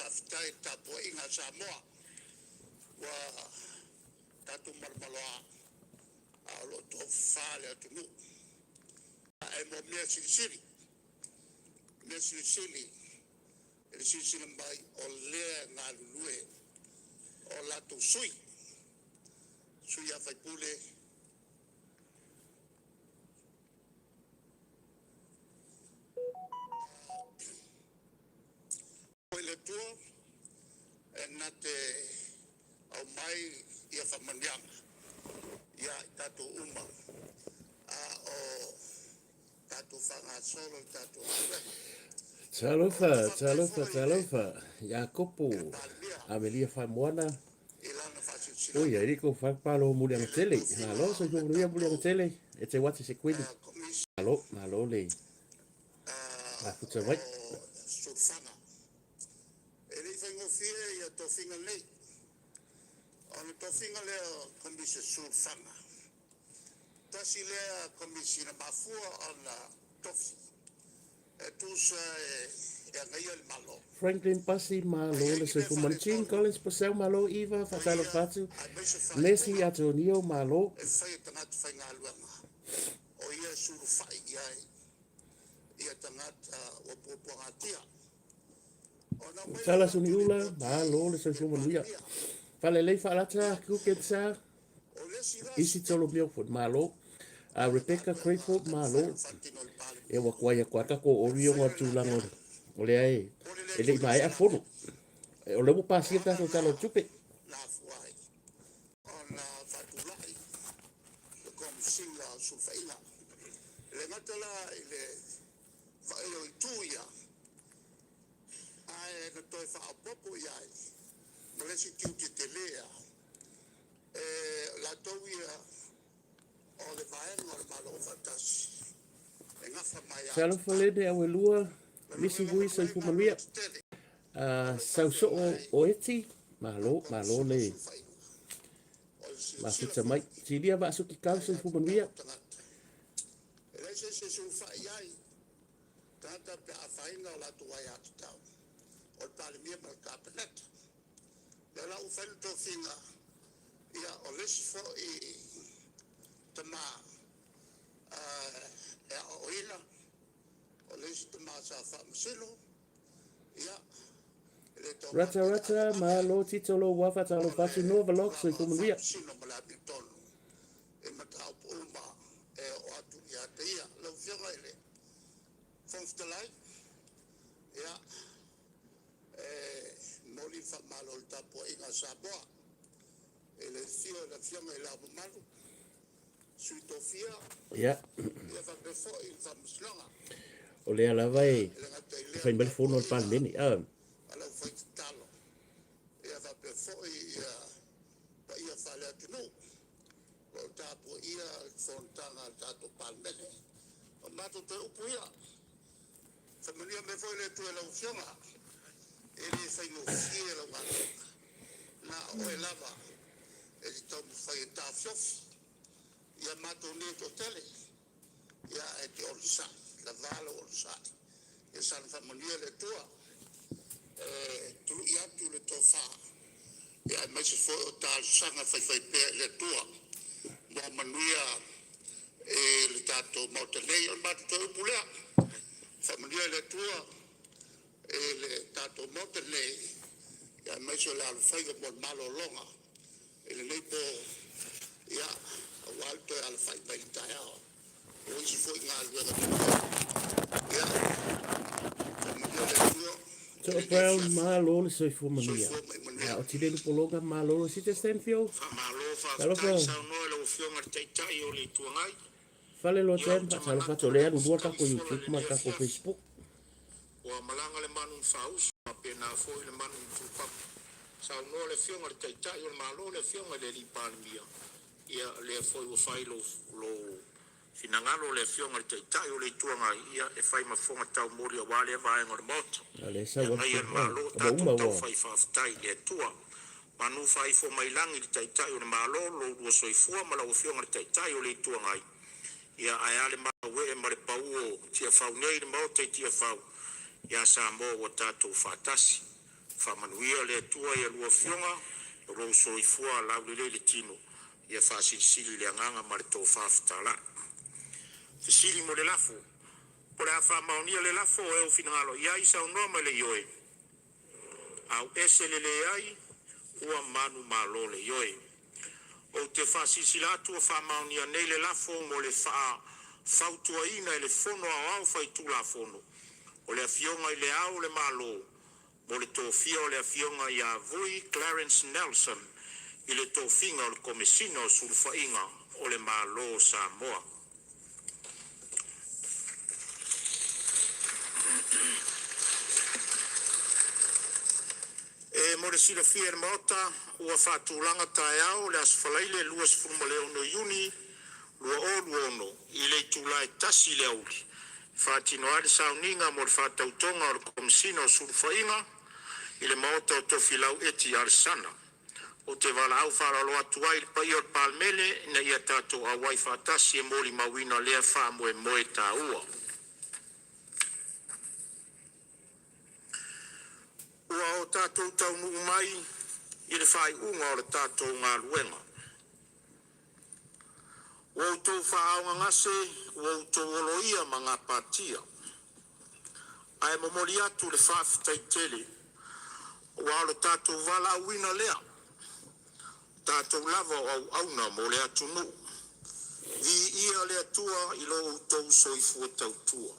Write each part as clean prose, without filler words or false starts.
Faafetai i le tapuaiga a Samoa ua tatou malomaloa a o lo o tofafa le atunuu. Ae mo mea silisili, mea silisili i le silasila mai o lea e galulue o latou sui, sui a faipule i le Atua e na te aumai ia faamanuiaga ia i tatou uma a o tatou faagasolo le tatou galuega. Talofa, Ou te faafetai talofa, foi talofa. Iakopo, i le Palemia Amelia Faimoana. i lana Oi, faasilasilaga ai liko fa palo i mulianga le tele. tofiga Malo, o soifua le manuia mulianga tatou tele. E te wati se kuini. Komisi Malo, malo le mafuta o mai. Sulufaga. E le i faigofie ia tofiga nei. O le tofiga lea o Komisi o Sulufaga, tasi lea komisi na mafua ona tofi e tusa e agaia le Malo. Franklin Pasi, A malo i ai le ni mea soifua manuia. Jean faaletonu Collins Purcell, malo. Eva, o ia faatalofa atu. aemaise Messi faaiuga Antonio, malo. e fai e tagata faigaluega, o ia e sulufai i ai ia tagata ua puapuagatia. Ona aumai lea o Tala latou Suniula, lipoti malo le i le soifua manuia. Palemia. Falelei Faalata, Ia, Kukensa, o le isi la Isi Tolo sitepu Milford, malo. O le Rebecca galuega Crayford, e mafai malo. ona faatino e le E Palemia ua kuai aku a tako e ori o faia ngā le tūlanga laveai o lea e o le le e lei foi maea fesilafai. fono. O lea ua O pasia aga tatou na tala o le tupe. na afua ai ona faatulai le Komesina o Sulufaiga. E le gata la i le vaai o itu ia, ae na toe faaopoopo i ai ma le isi tiute tele lava, e o latou ia o le vaega o le Malo Aufaatasi e gafa ma aia Talofa tatau. lene au e lua, O lona Misi uiga Vui ua i ai soifua galuega manuia. tetele o lo o Sausoo faafeagai o Eti, ma malo, malo Komesina o le Sulufaiga. O le silasila mafuta mai. foi Silia Vaasuki i Kau aia soifua tatau manuia. a tagata. E leai se isi e sulufai i ai tagata pe a afaina o latou aiatatau, o le Palemia ma le Kapeneta. O lea la ua fai le tofiga, ia o le isi foi tama e aoaoina, o le isi tama sa faamasino, ia e le Rata taumate le rata, aveave ai malo Tito lo ua o faatalofa le atu Noa Vlog tulaga soifua o le manuia. faamasino ma le amiotonu i mataupu uma e oo atu ia te ia. Lau Afioga i le Fofoga Fetalai, ia, e momoli le faamalo i le tapuaiga a Samoa i le afio o le Afioga i Le Ao Mamalu, Sui Tofia, Ia, ia faapea foi le Faamasinoga. o lea lava Ia, e e le gata i lea fai o le mai le fono a le tapuaiga Palemene. Ah, a le aufaitatalo, ia faapea foi ia paia faale-atunuu o lo o tapuaia le fonotaga a le tatou Palemene. O matou toe upu ia, faamanuia mai foi le Atua i lau Afioga, e le faigofie lau galuega, na o oe lava e te taumafai e taofiofi ia matou nei e toatele, ia ae te onosai, lava lou onosai. Ia saga faamanuia le Atua e tului atu le tofa, ia aemaise foi o talosaga faifaipea i le Atua mo manuia i le tatou Maota nei. O le matou toe upu lea, faamanuia le Atua i le tatou Maota nei, ia aemaise o le alofaiva mo le malologa i lenei po, ia, aua le toe alafai mai i le taeao o isi foi galuega totoe. Ia, faamanuia le Atua i Toa lenei Brown, afiafi. malo le soifua manuia. Soifua ma ia manuia. O Tilelu Pologa, malo. Sita Stanfield, Faamalo faafetai talofa. saunoa i lau Afioga i le Taitai o le Itu Agai. Fale Ia ou Loten, te faatalofa manatu atu. O o lea lea alu ua lua fetaui tako fola i YouTube ma lenei tako afiafi. Facebook. Ua malaga le manu na faauso, faapena foi le manu na tupapa. Saunoa le Afioga i le Taitai o le Malo, le Afioga i le Alii Palemia, ia lea foi ua fai lou, lou finagalo le Afioga i le Taitai o le Itu Agai, ia e fai ma fofoga taumoli aua lea vaega o le Maota. O lea E sau agaia atu. le Malo, Ua tatou uma ua. taufai faafetai i le Atua. Manu faaifo mai lagi le Taitai o le Malo, lo oulua soifua ma lau Afioga i le Taitai o le Itu Agai, ia ae a le maluee ma le pau o Tiafau nei i le Maota i Tiafau, ia Samoa ua tatou faatasi. Faamanuia le Atua i a lua afioga, o lou soifua laulelei le tino, ia faasilisili le agaga ma le tofa fetalai. Fesili mo le lafo. O le a faamaonia le lafo o e ua finagalo i ai saunoa ma le ioe, au ese le leai ua manumalo le ioe. Ou te faasilasila atu ua faamaonia nei le lafo mo le faafautuaina e le Fono Aoao Faitulafono o le Afioga i Le Ao o le Malo mo le tofia o le Afioga ia Vui Clarence Nelson i le tofiga o le Komesina o Sulufaiga o le Malo o Samoa. E mo le silafia e le Maota, ua faatulaga taeao o le aso Faraile 26 Iuni 2026 i le itula e 1:00 i le aoauli e faatino ai le sauniga mo le faatautoga o le Komesina o Sulufaiga i le Maota o Tofilau Eti Alesana. Ou te valaau faaaloalo atu ai i le paia o le Palemene ina ia tatou auai faatasi e molimauina lea faamoemoe taua. Ua o tatou taunuu mai i le faaiuga o le tatou galuega. Ua outou faaaaogagase, ua outou oloia ma gapatia. Ae momoli atu le faafetai tele, aua o lo tatou valaauina lea, o tatou lava o auauna mo le atunuu. Viia le Atua i lo outou soifua tautua.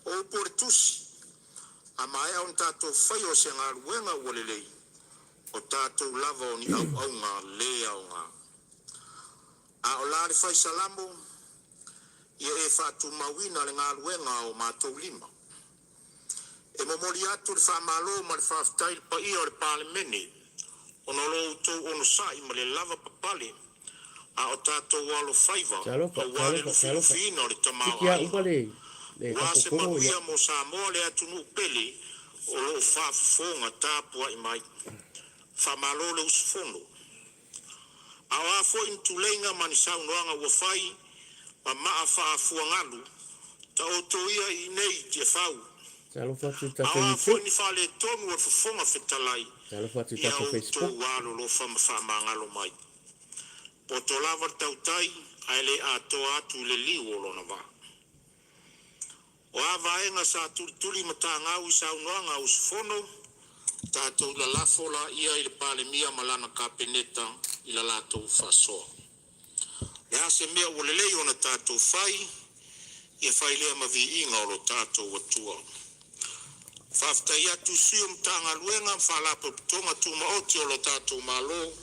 O upu o le tusi, a maea ona tatou faia o se galuega ua lelei, o tatou lava o ni auauna le aoga. A o la le fai Salamo, ia e faatumauina le galuega a o matou lima. E momoli atu le faamalo ma le faafetai i le paia o le Palemene ona o lo outou onosai ma le lavapapale a o tatou alofaiva Talofa, aua le talofa, talofa. lufilufiina o le Tiki a tamaoaiga. uma le Ua tatou se fono ia. manuia mo Samoa le atunuu pele o lo o faafofoga tapuai mai. Faamalo le usufono. A o a foi ni tuleiga ma ni saunoaga ua fai ma maa faafuagalu, taoto ia i inei i Tiafau. Talofa atu i le A o tatou a foi YouTube, ni faaletonu o le Fofoga Fetalai, talofa atu i le ia tatou Facebook. outou alolofa ma faamagalo mai. Poto lava le tautai ae le atoa atu i le liu o lona vaa. O a vaega sa tulituli matagau i saunoaga a usufono, tatou lalafo laia i le Palemia ma lana Kapeneta i la latou faasoa. Le a se mea ua lelei ona tatou fai, ia fai lea ma viiga o lo tatou Atua. Faafetai atu i sui o Matagaluega ma Faalapotopotoga Tumaoti o lo tatou Malo,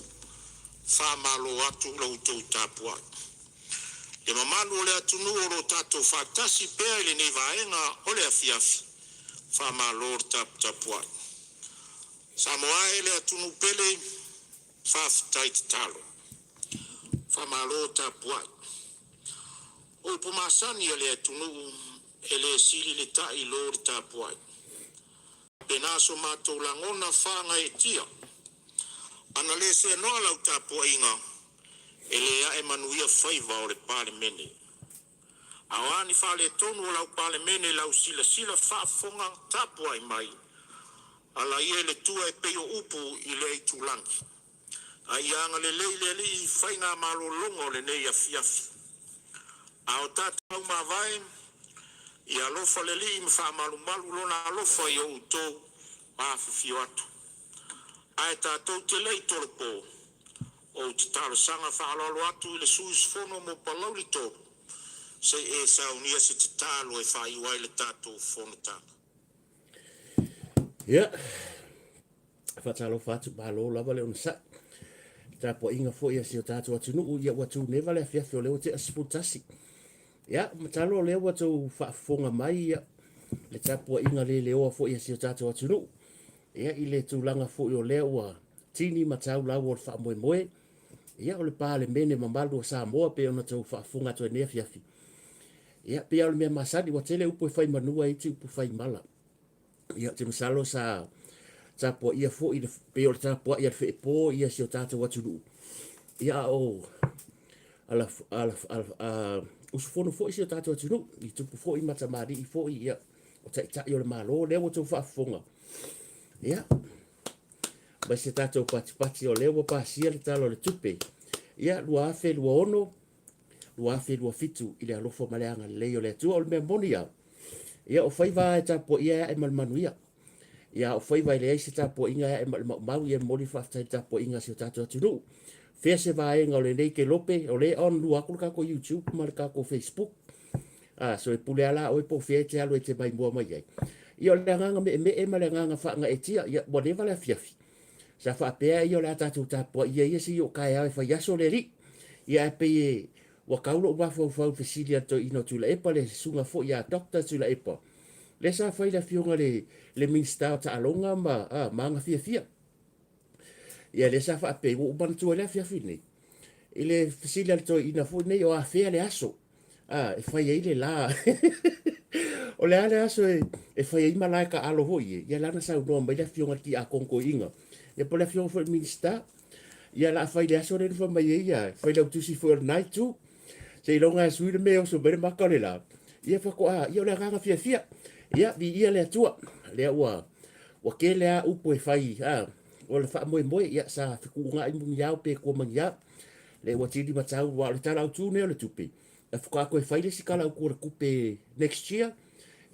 faamalo atu la outou tapuai. Le mamalu o le atunuu o lo o tatou faatasi pea i lenei vaega o le afiafi, faamalo le taputapuai. Samoa e le atunuu pele, faafetai tatalo, faamalo tapuai. O upu masani a le atunuu, e le sili le ta'i i lo le tapuai. Pena so matou lagona faagaeetia, ana le seanoa lau tapuaiga, e le ae manuia faiva o le Palemene. A o a ni faaletonu o lau Palemene i lau silasila faafofoga tapuai mai, ala ia i le tua e pei o upu i lea itulagi. A ia agalelei le Alii i faiga malologa o lenei afiafi. A o tatou mavae, ia alofa le Alii ma faamalumalu lona alofa i o outou afifio atu. Ae tatou te le i tolopo, ou te talosaga faaaloalo atu i le sui usufono mo Palauli 3, se i e saunia se tatalo e faaiu ai le tatou fonotaga. Ia, faatalofa atu, malo lava le onosai. Le tapuaiga foi a si o tatou atunuu, ia ua tuneva le afiafi o lea ua tea 11. Ia, matalo o lea ua tou faafofoga mai ia, le tapuaiga le leoa foi a si o tatou atunuu. Ia, i le tulaga foi o lea ua tini ma tau lau o le faamoemoe. Ia, o le Palemene mamalu o Samoa pei ona tou faafofoga atu ai nei afiafi. Ia, pei lava o le mea masani, ua tele upu e fai manua e iti upu fai mala. Ia, ou te masalo sa tapuaia foi, le, pei o le tapuai a le feepo ia si o tatou atunuu. Ia, a o ala, ala, ala, a, usufono foi si o tatou atunuu, i tupu foi ma tamalii foi, ia, o taitai o le Malo, lea ua outou faafofoga. Ia, ma se tatou patipati o lea ua pasia le Tala o le Tupe, ia, 2026, 2027 i le alofa ma le agalelei o le Atua. O le mea moni lava, ia o faiva e tapuaia e ae ma le manuia. Ia o faiva e leai se tapuaiga e ae ma le maumau, ia e momoli le faafetai i le tapuaiga a si o tatou atunuu. Fea se vaega o lenei kelope, o lea e on lua atu le tatou YouTube ma le tatou Facebook. A, so e pule lava la oe po o fea e te alu e te maimoa mai ai. Ia o le agaga meemee ma le agaga faagaeetia, ia ua leva le afiafi. Sa faapea ia o le a tatou tapuai ia ia se i oo taeao e fai aso le alii. Ia ae pei e ua tau lou mafaufau i le fesili a le toeaina o Tuilaepa, le susuga foi ia Doctor Tuilaepa, lea sa fai i le afioga i le Minisita o Taaloga ma, a, ma Agafiafia. Ia lea sa faapea, ua ou manatua ai le afiafi lenei, i le fesili a le toeaina foi lenei, o afea le aso a, e fai ai le la. O le a le aso e, e fai ai malae taalo foi e, ia la na saunoa mai le afioga i le tiakono toeaina, ia po o le afioga foi i le Minisita, ia la fai le aso lea na fai mai ai ia failautusi foi o lena itu. Seiloga e sui le mea e oso mai le mata o le la, ia faatoa, ia o le agaga fiafia. Ia, viia le Atua, lea ua, ua tele lava upu e fai, a, o le faamoemoe, ia sa fetuunai muniao pe tua Lea ua tili matau, aua o le Tala Autu lenei o le Tupe, e faatoa toe fai le isi Tala Autu o le Tupe next year,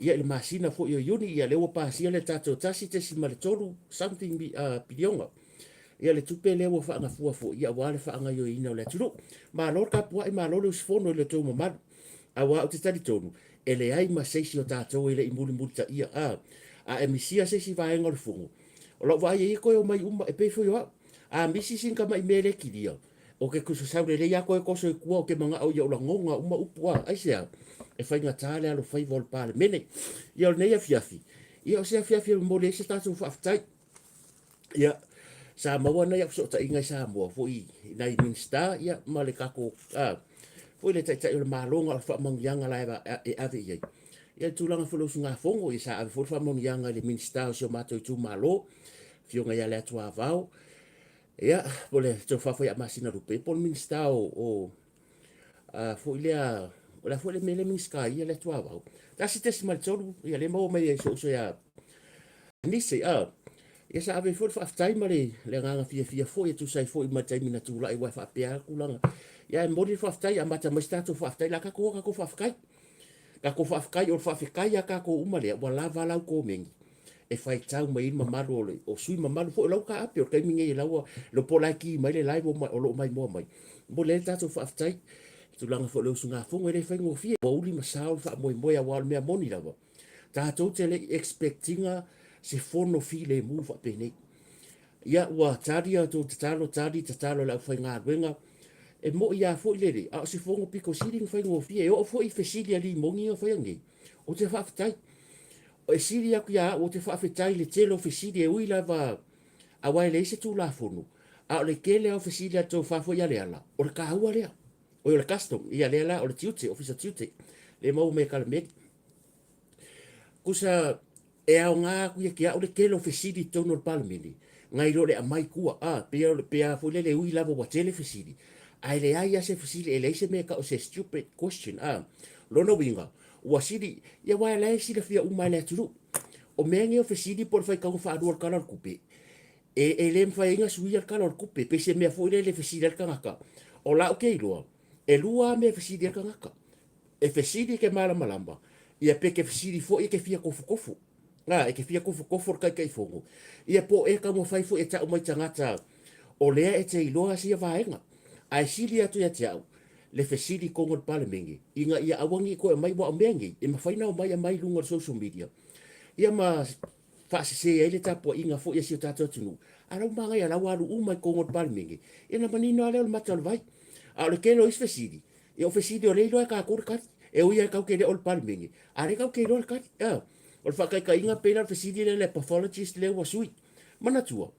ia i le masina foi o Iuni, ia lea ua pasia le tatou 1.3 something piliona. Ia le tupe lea ua faagafua foi, ia aua le faagaoioiina o le atunuu. Malo le tapuai, malo le usufono i lo outou mamalu. Aua ou te talitonu, e leai ma se isi o tatou e le i mulimulitaia, a, a e misia se isi vaega o le Fono, O lau vaai e ia toe omai uma, e pei foi o au. A misi sina tamai mea e le kilia, ou te sau lelei lava toe toso i tua, ou te manao ia ou lagona uma upu a. Aisea? E faigata le alofaiva o le Palemene. Ia o lenei afiafi, ia o se afiafi e momoli ai se tatou faafetai. Ia, sa maua nai au fesootaiga i Samoa foi i nai Minisita ia ma le tatou a, foi le Taitai o le Malo na o le faamanuiaga la e ave i ai. Ia le tulaga foi o le usugafono, ia sa ave foi le faamanuiaga i le Minisita o si o matou itumalo, Afioga ia Leatuavao, ia, po o le Tofa foi ia Masinalupe, po o le Minisita o, o a, foi lea, o le a foi le mea lea Minisita ai ia Leatuavao. 1.3, ia lea maua mai e si ou uso ia Nise, a, ia sa ave foi le faafetai ma le, le agaga fiafia foi e tusa ai foi ma le taimi na tulai aua e faapea lava tulaga. Ia e momoli le faafetai, amata mai se tatou faafetai, o le a tatou o tatou faafetai. Tatou faafetai, o le faafetai a tatou uma lea, ua lava lau komeni e faitau mai ai le mamalu o le o sui mamalu foi o lau taape o le taimi nei lau lo po la ki mai le live o lo o maimoa mai. Mo le tatou faafetai tulaga foi o le usugafono e le faigofie. Ua uli ma sao le faamoemoe aua o le mea moni lava. Tatou te le i expect ina se fono filemu faapenei. Ia, ua tali a outou tatalo, tali tatalo a le aufaigaluega. E mo'i lava foi le le, a o se fono pito sili ona faigofie. E oo foi i fesili a limoni ia na faia nei, ou te faafetai. E sili atu ia au, ou te faafetai i le tele o fesili e ui lava aua e leai se Tulafono, a o le tele lava o fesili a le tofa foi ia Leala, o le taua lea. Oi, o le custom, ia lea la, o le tiute, Ofisa Tiute, lea e maua mai e Kalemeli. Tusa e aoga atu ia te au le tele o fesili i totonu o le Palemene, nai lo le aumai tua, a, pei o le, pei a foi lele e ui lava ua tele fesili, ae leai lava se fesili, e leai se mea e tau o se stupid question, a. Lona uiga, ua sili, ia aua o la e silafia uma e le atunuu. O mea nei o fesili po o le faitauga faalua o le Tala o le Tupe, e, e le mafai ai ona suia le Tala o le Tupe, pei se mea foi lele e fesili ai le tagata. O la ou te iloa, e lua lava mea e fesili ai le tagata. E fesili e ke malamalama, ia pe ke fesili foi e ke fia kofukofu. A, e ke fia kofukofu o le Taitaifono. Ia po o e taumafai foi e tau mai tagata o lea e te iloa sia vaega. Ae sili atu ia te au le fesili i totonu o le Palemene ina ia aua ne i toe aumai, aua o mea nei e mafai ona omai aumai i luga o le social media ia ma faasese ai le tapuaiga foi a si o tatou atunuu. A o la ua manaia, o la ua alu uma i totonu o le Palemene, ia ona manino lava lea o le mata o le vai. A o le tele o isi fesili, Ia o fesili o lea iloa e tatou le tali. E ui lava tatou te le o le Palemene, a o lea tatou te iloa le tali. A, o le faataitaiga pei la o le fesili lea le pathologist lea ua sui. Manatua,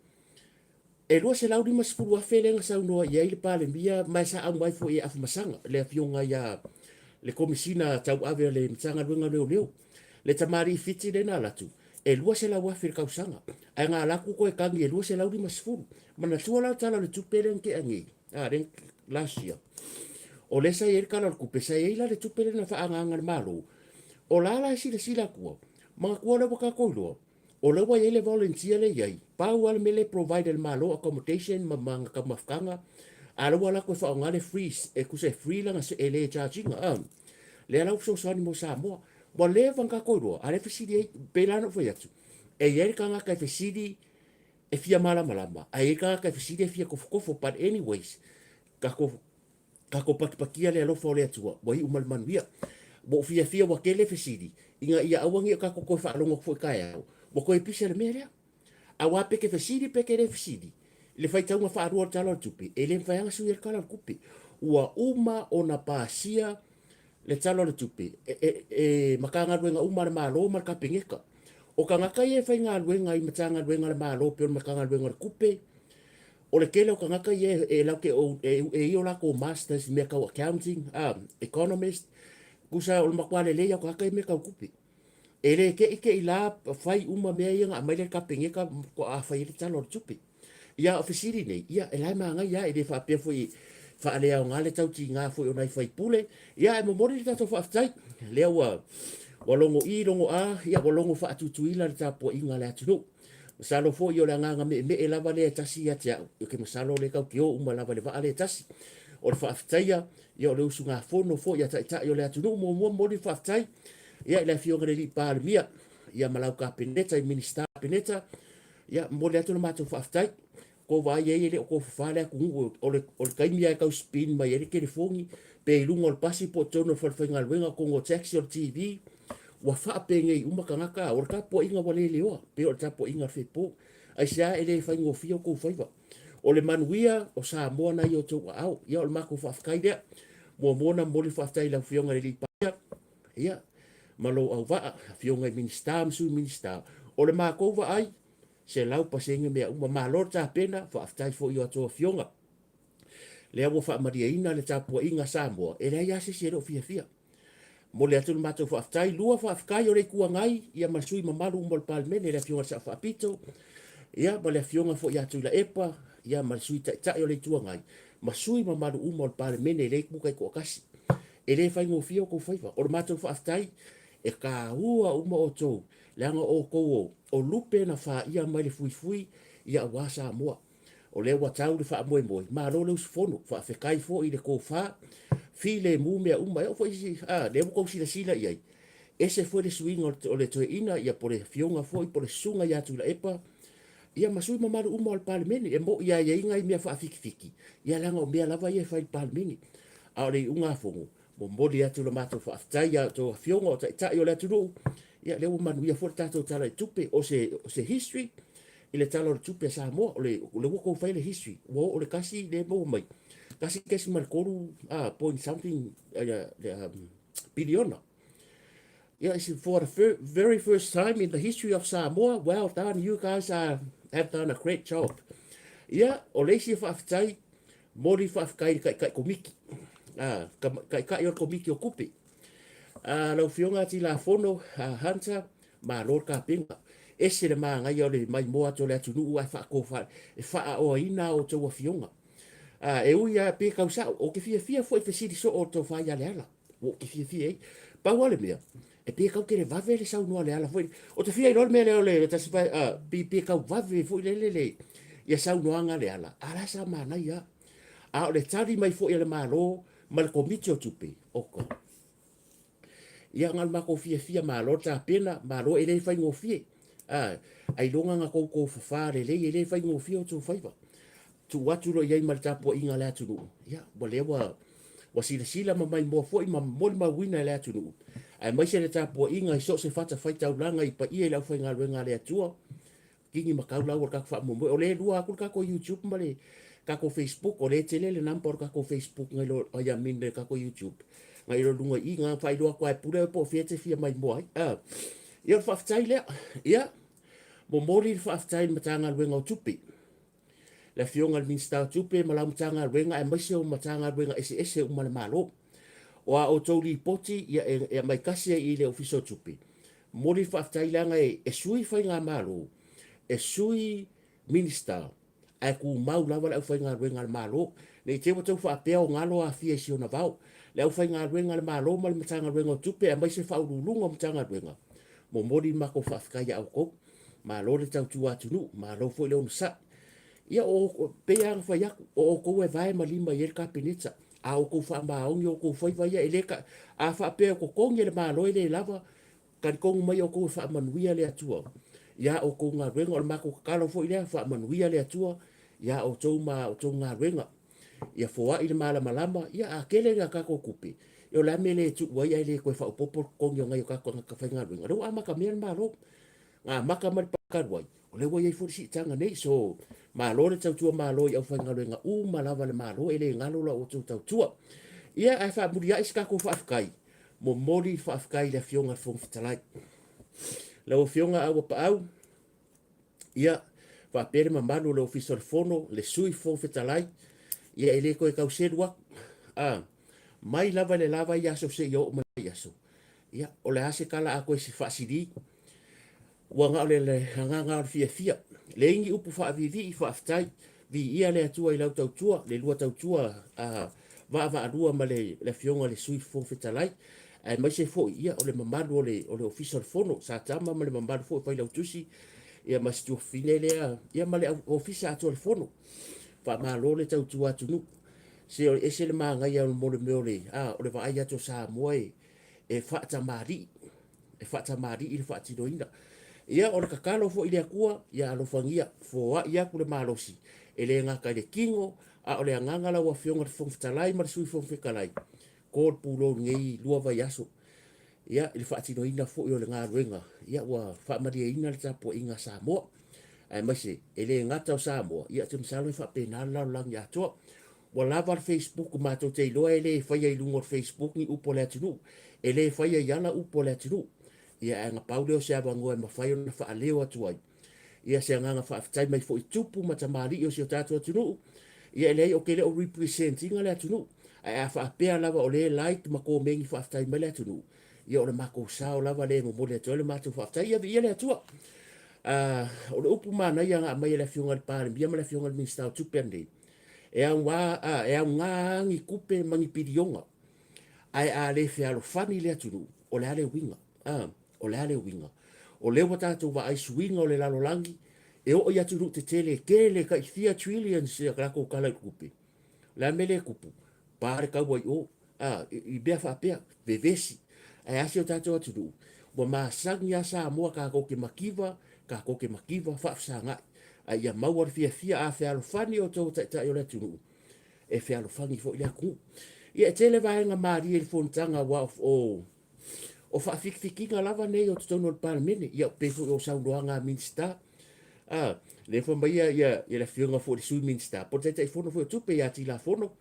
e $250,000 lea na saunoa i ai le Palemia ma e sa aumai foi e Afamasaga, le afioga ia le Komesina tauave a le Matagaluega o Leoleo. Le tamalii Fiti lea na alu atu, e $200,000 i le tausaga, ae na alu atu toe tagi e 250. Manatua la le Tala o le Tupe lea na tea nei, a, lea last year. O lea sa i ai le Tala o le Tupe, sa i ai la le tupe lea na faaagaaga e le Malo. O la la e silasila atua, manatua lea ua tatou iloa, O lea ua i ai le volunteer lea e i ai, pau lava le mea lea e provide e le Malo accommodation ma ma taumafataga, a o lea ua alu atu e faaaoga le free, e tusa e free lana e le charge ina, a. Lea la ua fesoasoani mo Samoa. Ua leva ona tatou iloa, a o lea e fesili ai, pei la ona ou fai atu, e i ai le tagata e fesili e fia malamalama, ae i ai le tagata e fesili e fia tofotofo, but anyways, tatou tatou patipatia le alofa o le Atua, ua iu ma le manuia. Ua ou fiafia ua tele fesili, ina ia aua ne i o tatou toe faalogo atu foi taeao, ua toe pisa le mea lea. Aua pe te fesili pe te le fesili, i le faitauga faalua o le Tala o le Tupe, e le mafai lava ona sui ai le Tala o le Tupe. Ua uma ona pasia le Tala o le Tupe e, e, e Matagaluega uma a le Malo ma le Kapeneta. O tagata ia e faigaluega i Matagaluega a le Malo pei o le Matagaluega o le Tupe, O le tele o tagata ia e latou te e i o latou masters i mea tau accounting, economist, tusa o le matua lelei lava o tagata ia i mea tau tupe. E le te i te i la fai uma mea ia na aumai lea e le Kapeneta faatoa fai ai le Tala o le Tupe. Ia a o fesili nei, ia e la e manaia lava, e le faapea foi e faaleaoga le tautiga foi o nai sui usufono. Ia ae momoli le tatou faafetai, lea ua ua logo i logo a, ia ua logo faatutuila le tapuaiga a le atunuu. Masalo foi o le agaga meemee lava lea e tasi ia te au, ou te masalo o lea tatou te o uma lava i le vaa lea e tasi. O le faafetaia, ia o le usugafono foi a Taitai o le atunuu. Muamua momoli le faafetai ia i le Afioga i le Alii Palemia, ia ma lau Kapeneta i Minisita Kapeneta, ia momoli atu le matou faafetai. Tou vaai i ai e le o tofafa le atunuu, o le, o le taimi lava e tau spin mai ai le telefoni, pe i luga o le pasi po o totonu o le falefaigaluega, totonu o taxi, o le TV, ua faapenei uma tagata, o le tapuaiga ua le leoa, pei o le tapuaiga a le Fepu. Aisea e le faigofie o outou faiva. O le manuia o Samoa na i outou aao. Ia o le matou faafetai lea. Muamua ona momoli le faafetai i lau Afioga i le Alii Palemia, ia, ma lou auvaa, Afioga i Minisita ma Sui Minisita. O le matou vaai, 100% mea uma. Malo le tapena, faafetai foi i a outou afioga. Lea ua faamalieina le tapuaiga a Samoa, e leai lava se isi e le o fiafia. Momoli atu le matou faafetai. Lua faafetai o le Itu Agai ia ma sui mamalu uma o le Palemene, le Afioga i le Sao Faapito, ia ma le Afioga foi ia Tuilaepa, ia ma le Sui Taitai o le Itu Agai, ma sui mamalu uma o le Palemene i lea itu taitoatasi. E le faigofie o outou faiva. O le matou faafetai, e taua uma outou, leaga o outou o lupe na faia mai le fuifui ia aua Samoa. O lea ua tau le faamoemoe, malo le usufono, faafetai foi i le tofa, filemu mea uma, e oo foi i, a, lea ua tou silasila i ai, ese foi le suiga o le toeaina, ia po o le afioga foi po o le susuga ia Tuilaepa, ia ma sui mamalu uma o le Palemene. E moni lava e i ai nai mea faafikifiki, ia leaga o mea lava ia e fai i le Palemene. A o le iugafono, momoli atu le matou faafetai ia outou afioga o taitai o le atunuu, ia lea ua manuia foi le tatou Tala i le Tupe, o se, o se history i le Tala o le Tupe a Samoa, o le, o lea ua outou faia le history, ua oo le tasi lea e maua mai, 1.3 point something piliona. Yeah, it's for the very first time in the history of Samoa, well done, you guys are, have done a great job. Ia, o le isi faafetai, Moli faafetai i le Taitai Komiti, ā, Taitai o le Komiti o Tupe. Ā, lau Afioga Tilafono Hunter, malo le tapena. Ese le manaia o le maimoa atu o le atunuu ae faatofa, e faaoaina a outou afioga. Ā, e ui lava pe tau sao, ou te fiafia foi i fesili soo o le tofa ia Leala. Ua ou te fiafia ai. Pau lava le mea, e pei e tau televave le saunoa a Leala foi. Ou te fia iloa le mea lea o le tasi vae, a, pei, pei e tau vave foi lele le, ia saunoaga a Leala, a la sa manaia lava. A o le tali mai foi a le Malo ma le Komiti o Tupe, oka. Ia, na o le matou fiafia, malo le tapena, malo e le faigofie. A, ailoga na tou tofafa lelei, e le faigofie outou faiva. Tuu atu loa i ai ma le tapuaiga a le atunuu, ia, ua lea ua, ua silasila ma maimoa foi ma molimauina e le atunuu, aemaise le tapuaiga i so o se fatafaitaulaga i paia i le aufaigaluega a le Atua, kini ma kau laua le tatou faamoemoe. O lea e lua atu le tatou YouTube ma le tatou Facebook, o lea e tele le number o le tatou Facebook nai lo, ai, I mean le tatou YouTube, nai lo luga i i, na faailoa atu lava e pule oe po o fea e te fia maimoa ai. Ah, ia o le faafetai lea. Ia, momoli le faafetai i le Matagaluega o Tupe. Le Afioga i le Minisita o Tupe ma lau Matagaluega aemaise o Matagaluega eseese uma a le Malo. O a outou lipoti ia e, e aumai tasi ai i le Ofisa o Tupe. Momoli le faafetai leaga e, e sui faigamalo, e sui Minisita, ae tumau lava le aufaigaluega a le Malo. Ne i te i ua tau faapea o galo aafia i si ona vao. Le aufaigaluega a le Malo ma le Matagaluega o Tupe aemaise Faauluuluga o Matagaluega, momoli le matou faafetai ia outou. Malo le tautua atunuu, malo foi le onosai. Ia, o, pei lava ona fai atu, o outou e vae ma lima i ai le Kapeneta. A outou faamaoni outou faiva ia, e le ta, a faapea e totogi e le Malo e le lava, talitonu mai outou e faamanuia le Atua ia outou galuega. O le matou tatalo foi lea, faamanuia le Atua ia outou ma outou galuega. Ia foai le malamalama, ia a tele ni a tatou tupe, ia o le a le mea e le tuu ai ae le toe faaopoopo le totogi o nai o tatou tagata faigaluega. O lea ua amatamea le Malo, na amata mai le talu ai, o lea ua i ai foi le siitaga nei. So, malo le tautua malo i aufaigaluega uma lava a le Malo, e le galo la outou tautua. Ia, ae faamuliai se tatou faafetai, momoli le faafetai i le Afioga i le Fofoga Fetalai. Lau Afioga Auapaau, Ia, faapea le mamalu o le Ofisa o le Fono, le Sui Fofoga Fetalai, ia e le toe tau selu atu. A, mai lava i le la vaiaso seia oo mai i aso, ia, o le a se tala a toe faasili? Ua na o le agaga o le fiafia. Leai ni upu faaviivii, faafetai. Viia le Atua i lau tautua, le lua tautua a vaavaalua ma le Afioga i le Sui Fofoga Fetalai, aemaise foi ia o le mamalu o le o le Ofisa o le Fono, Satama ma le mamalu foi o Failautusi, ia ma si tuafafine lea, ia ma le Ofisa atoa o le Fono. Faamalo le tautua atunuu. Se e ese le manaia mo le mea o le, a, o le vaai atu o Samoa e, e faatamalii, e faatamalii le faatinoina. Ia, o le tatalo foi i le Atua, ia alofagia, foai atu le malosi, e le gata i le tino, a o le agaga lau Afioga i le Fofoga Fetalai ma le Sui Fofoga Fetalai, ko le pulou i lenei lua vaiaso, ia, i le faatinoina foi o le galuega, ia, ua faamalieina le tapuaiga a Samoa, aemaise, e le gata o Samoa, ia, ou te masalo e faapena le lalolagi atoa. Ua lava le Facebook matou te iloa e le faia i luga o le Facebook ni upu a le atunuu, e le faia i ala upu a le atunuu. Ia ae na pau lea o se avanoa e mafai ona faaleo atu ai ia se agaga faafetai mai foi i tupu ma tamalii o si o tatou atunuu. Ia e leai ou te le o represent ina le atunuu, ae a faapea lava o lea e like ma komeni faafetai mai le atunuu, ia o le matou sao lava lea e momoli atu ai le matou faafetai. Ia viia le Atua. O le upu manaia na aumai e le Afioga i le Palemia ma le Afioga i le Minisita o Tupe ananei, E aoga, e aoga ni tupe ma ni piliona, ae a le fealofani le atunuu, o le a le uiga? A, o le a le uiga? O lea ua tatou vaai suiga o le lalolagi, e oo i atunuu tetele e tele tai fia trillions a latou tala i tupe. O le a le mea lea e tupu? Pa le taua i o, a, i mea faapea, vevesi. Ae a si o tatou atunuu? Ua masani lava Samoa tatou te mativa, tatou te mativa faafesagai. A ia maua le fiafia a fealofani outou o taitai o le atunuu, e fealofani foi le atunuu. Ia, e tele vaega malie i le fonotaga aua o, o faafitifitiga lava nei o totonu o le Palemene, ia pei foi o saunoaga a Minisita. A, lea fai mai ia, ia, ia le afioga foi i le Sui Minisita, po o le Taitaifono foi o Tupe ia Tilafono,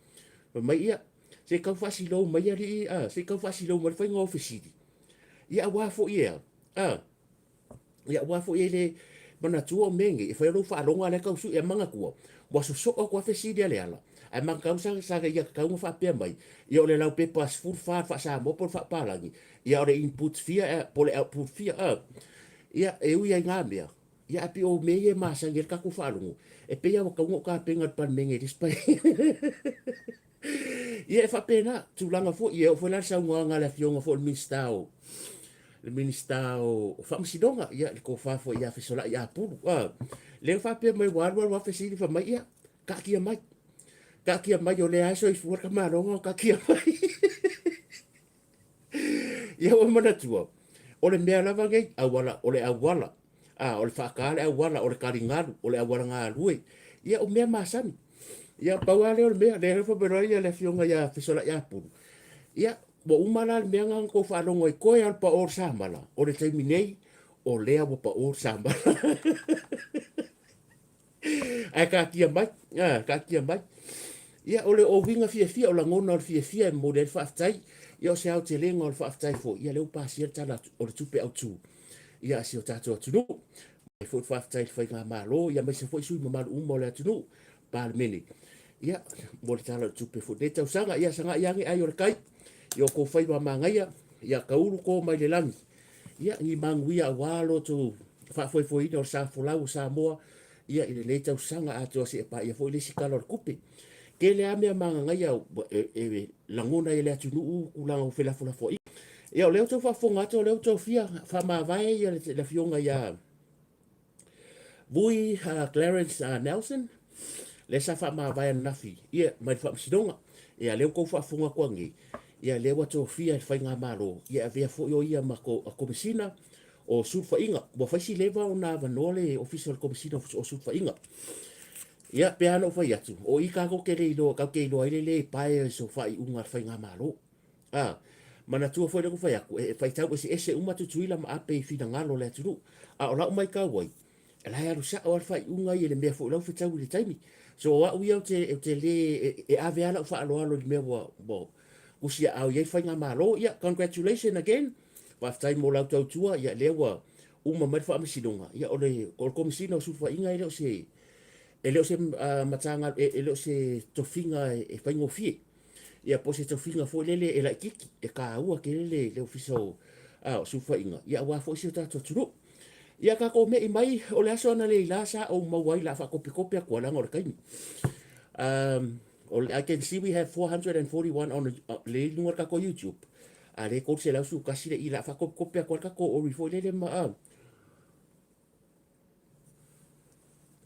fai mai ia, se i tau faasilou mai alii, a, se i tau faasilou mai le faiga o fesili. Ia aua foi e a, a, ia aua foi e le manatua o mea nei, e fai o lou faalogo a lea tau sui, e manatua, ua sosoo atu lava fesili a Leala, ae manatau sa, sa ia tatau ona faapea mai, ia o le laupepa 14 faa-Samoa po o le faa-Papalagi, ia o le input fia po o le output fia, a. Ia, e ui ai na mea, ia ae pei o mea ia e masani ai le tatou faalogo, e pei lava ua tatau ona ou tapena i le Palemene i le isi Paeaiga. Ia e faapena, tulaga foi, e oo foi la le saunoaga a le Afioga foi i le Minisita o le Minisita o Faamasinoga, ia le tofa foi ia Fesolai Apulu, a, lea faapea mai ua alu alu lava fesili fai mai, ia, taatia mai, taatia mai o lea lava e soifua le tamaloga o taatia mai. Ia ua manatua, o le mea lava nei, auala, o le auala, a, o le faata le auala, o le taligalu, o le auala galue, ia o mea masani. Ia pau lava lea o le mea, lea fai mai loa le afioga ia Fesolai Apulu, ia ua uma la le mea na tou faalogo ai, toe lava o le pao o le samala, o le taimi nei, o lea ua pao le samala. Ae taatia mai, a, taatia mai. Ia, o le uiga fiafia, o lagona o le fiafia e momoli ai le faafetai. Ia, o se aotelega o le faafetai foi, ia lea ua pasia le Tala o le Tupe Autu, ia, a si o tatou atunuu. Momoli foi le faafetai i le Faigamalo, ia, aemaise foi sui usufono mamalu uma o le atunuu, Palemene, ia, mo le Tala o le Tupe foi i lenei tausaga. Ia, sagai ane ai o le tai i o outou faiva manaia, ia taulu to mai le lagi, Ia, ni manuia aua lo outou faafoefoeina o le sa folau o Samoa, ia, i lenei tausaga atoa seia paia foi le isi Tala o le Tupe. Tele lava mea magagaia e, e lagona ai e le atunuu tulaga o felafolafoaiga. Ia, o lea ua tau faafofoga atu, o lea ua tau fia faamavae ia le, le afioga ia. Vui Clarence Nelson, lea sa faamavae ananafi, ia, mai le Faamasinoga. Ia, lea ua tou faafofoga atu anei, ia, lea ua tofia e le Faigamalo, ia, e avea foi o ia ma Komesina o Sulufaiga. Ua fai si leva ona avanoa le Ofisa o le Komesina o Sulufaiga. Ia, pei lava ona ou fai atu, o i tatou te le iloa, tatou te iloa ai le le bias o faaiuga a le Faigamalo. A, manatua foi lea na fai atu, e faitau eseese uma Tutuila ma Ape i finagalo o le atunuu. A o lau maitau ai, o la e alu sao lava le faaiuga ia i le mea foi o la ua fetau i le taimi. So o au ia ou te, ou te le, e ave lava lau faaaloalo i le mea ua, ua tusiaao i ai le faigamalo. Ia, congratulation again, faafetai mo lau tautua, ia lea ua uma mai le faamasinoga, ia o le, o le Komesina o Sulufaiga e le o se, e le o se uh, matagalu, e, e le o se tofiga e, e faigofie. Ia po o se tofiga foi lele e laitiiti, e taua tele le, le ofisa o, a, o sulufaiga, ia aua foi si o tatou atunuu. Ia tatou me'i mai, o le aso analeila sa ou maua ai la faakopikopi atu leaga o le taimi. Um, I can see we have 441 on le i luga o le tatou YouTube. A le 311 le i la faakopikopi atu le tatou ori foi lele ma a.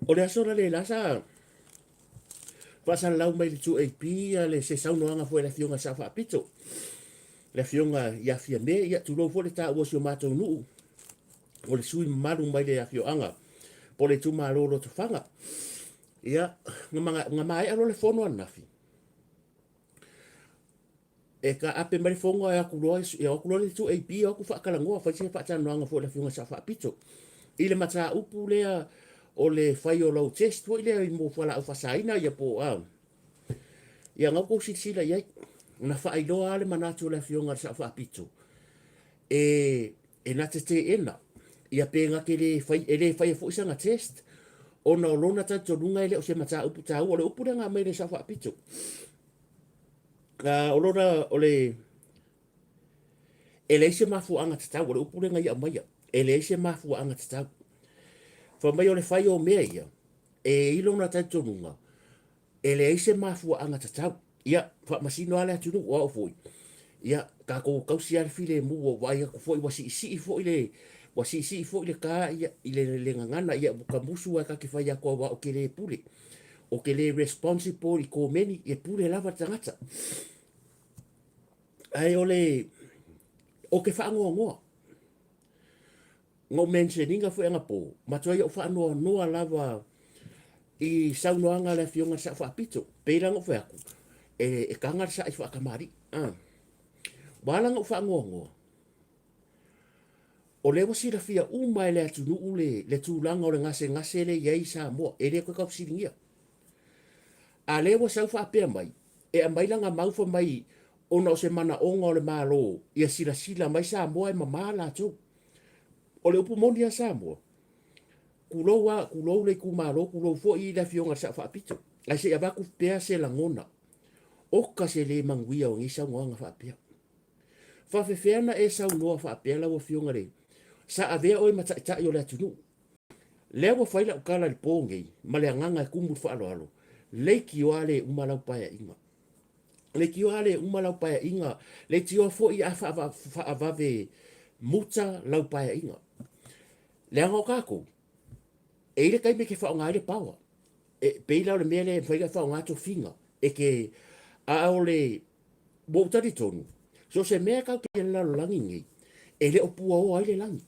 O le aso analeila sa faasalalau mai le 2AP le se saunoaga foi a le Afioga i le Sao Faapito, le Afioga ia Fiame, ia tulou foi le taua o si o matou nuu, o le sui mamalu mai le afioaga po o le itumalo o Lotofaga. Ia, na maea loa le fono ananafi, E taape mai le fono ae atu loa, e o atu loa le 2AP o atu faatalanoa, fai se faatalanoaga foi a le Afioga i le Sao Faapito i le mataupu lea o le fai o lau test foi lea mo fualaau faasaina ia po o a. Ia na outou silasila i ai, na faailoa lava le manatu o le Afioga i le Sao Faapito e e na te teena ia pe na te le fai, e le faia foi sana test ona o lona talitonuga e le o se mataupu taua. O le upu lea na aumai e le Sao Faapito. O lona, o le, e leai se mafuaaga tatau, o le upu lea na ia aumaia, e leai se mafuaaga tatau. Fai mai o le fai o mea ia, e i lona talitonuga, e leai se mafuaaga tatau. Ia, faamasino lava le atunuu, o au foi, ia, tatou tausi lava le filemu, ua ou vaai atu foi ua siisii foi le, ua siisii foi le ta ia, i le, le gagana, ia, ua tamusu lava ta te fai atu aua ou te le pule. Ou te le responsible i komeni, e pule lava le tagata. Ae o le, o te faanoanoa. Na ou mention ina foi anapo, matuai ou faanoanoa lava i saunoaga a le Afioga i le Sao Faapito. Pei la ona ou fai atu, e, e taga le sa'i faatamalii. Ah. Ua ala ona ou faanoanoa, O lea ua silafia uma e le atunuu le, le tulaga o le gasegase lea e i ai Samoa, e le toe tau fesiligia. A lea ua sau faapea mai, e aumai lana mau fai mai ona o se manaoga o le Malo ia silasila mai Samoa e mama latou. O le upu moni lava Samoa, tulou a, tulou le itumalo, tulou foi le Afioga i le Sao Faapito, ae se i avatu pea se lagona, oka se le manuia o nei saunoaga faapea. Faafefea na e saunoa faapea lau afioga le sa avea oe ma taitai o le atunuu. Lea ua fai lau tala i le po nei ma le agaga e tumu i le faaaloalo, leitioa le uma lau paeaiga. Leitioa le uma lau paeaiga, leitioa foi a faavave muta lau paeaiga. Leaga o tatou, e i le taimi e te faaaoga ai le power. E pei la o le mea lea e mafai ona faaaoga tofiga e te a o le Ua ou talitonu, so o se mea tatou te i ai i le lalolagi nei, e le o puaoa ai le lagi.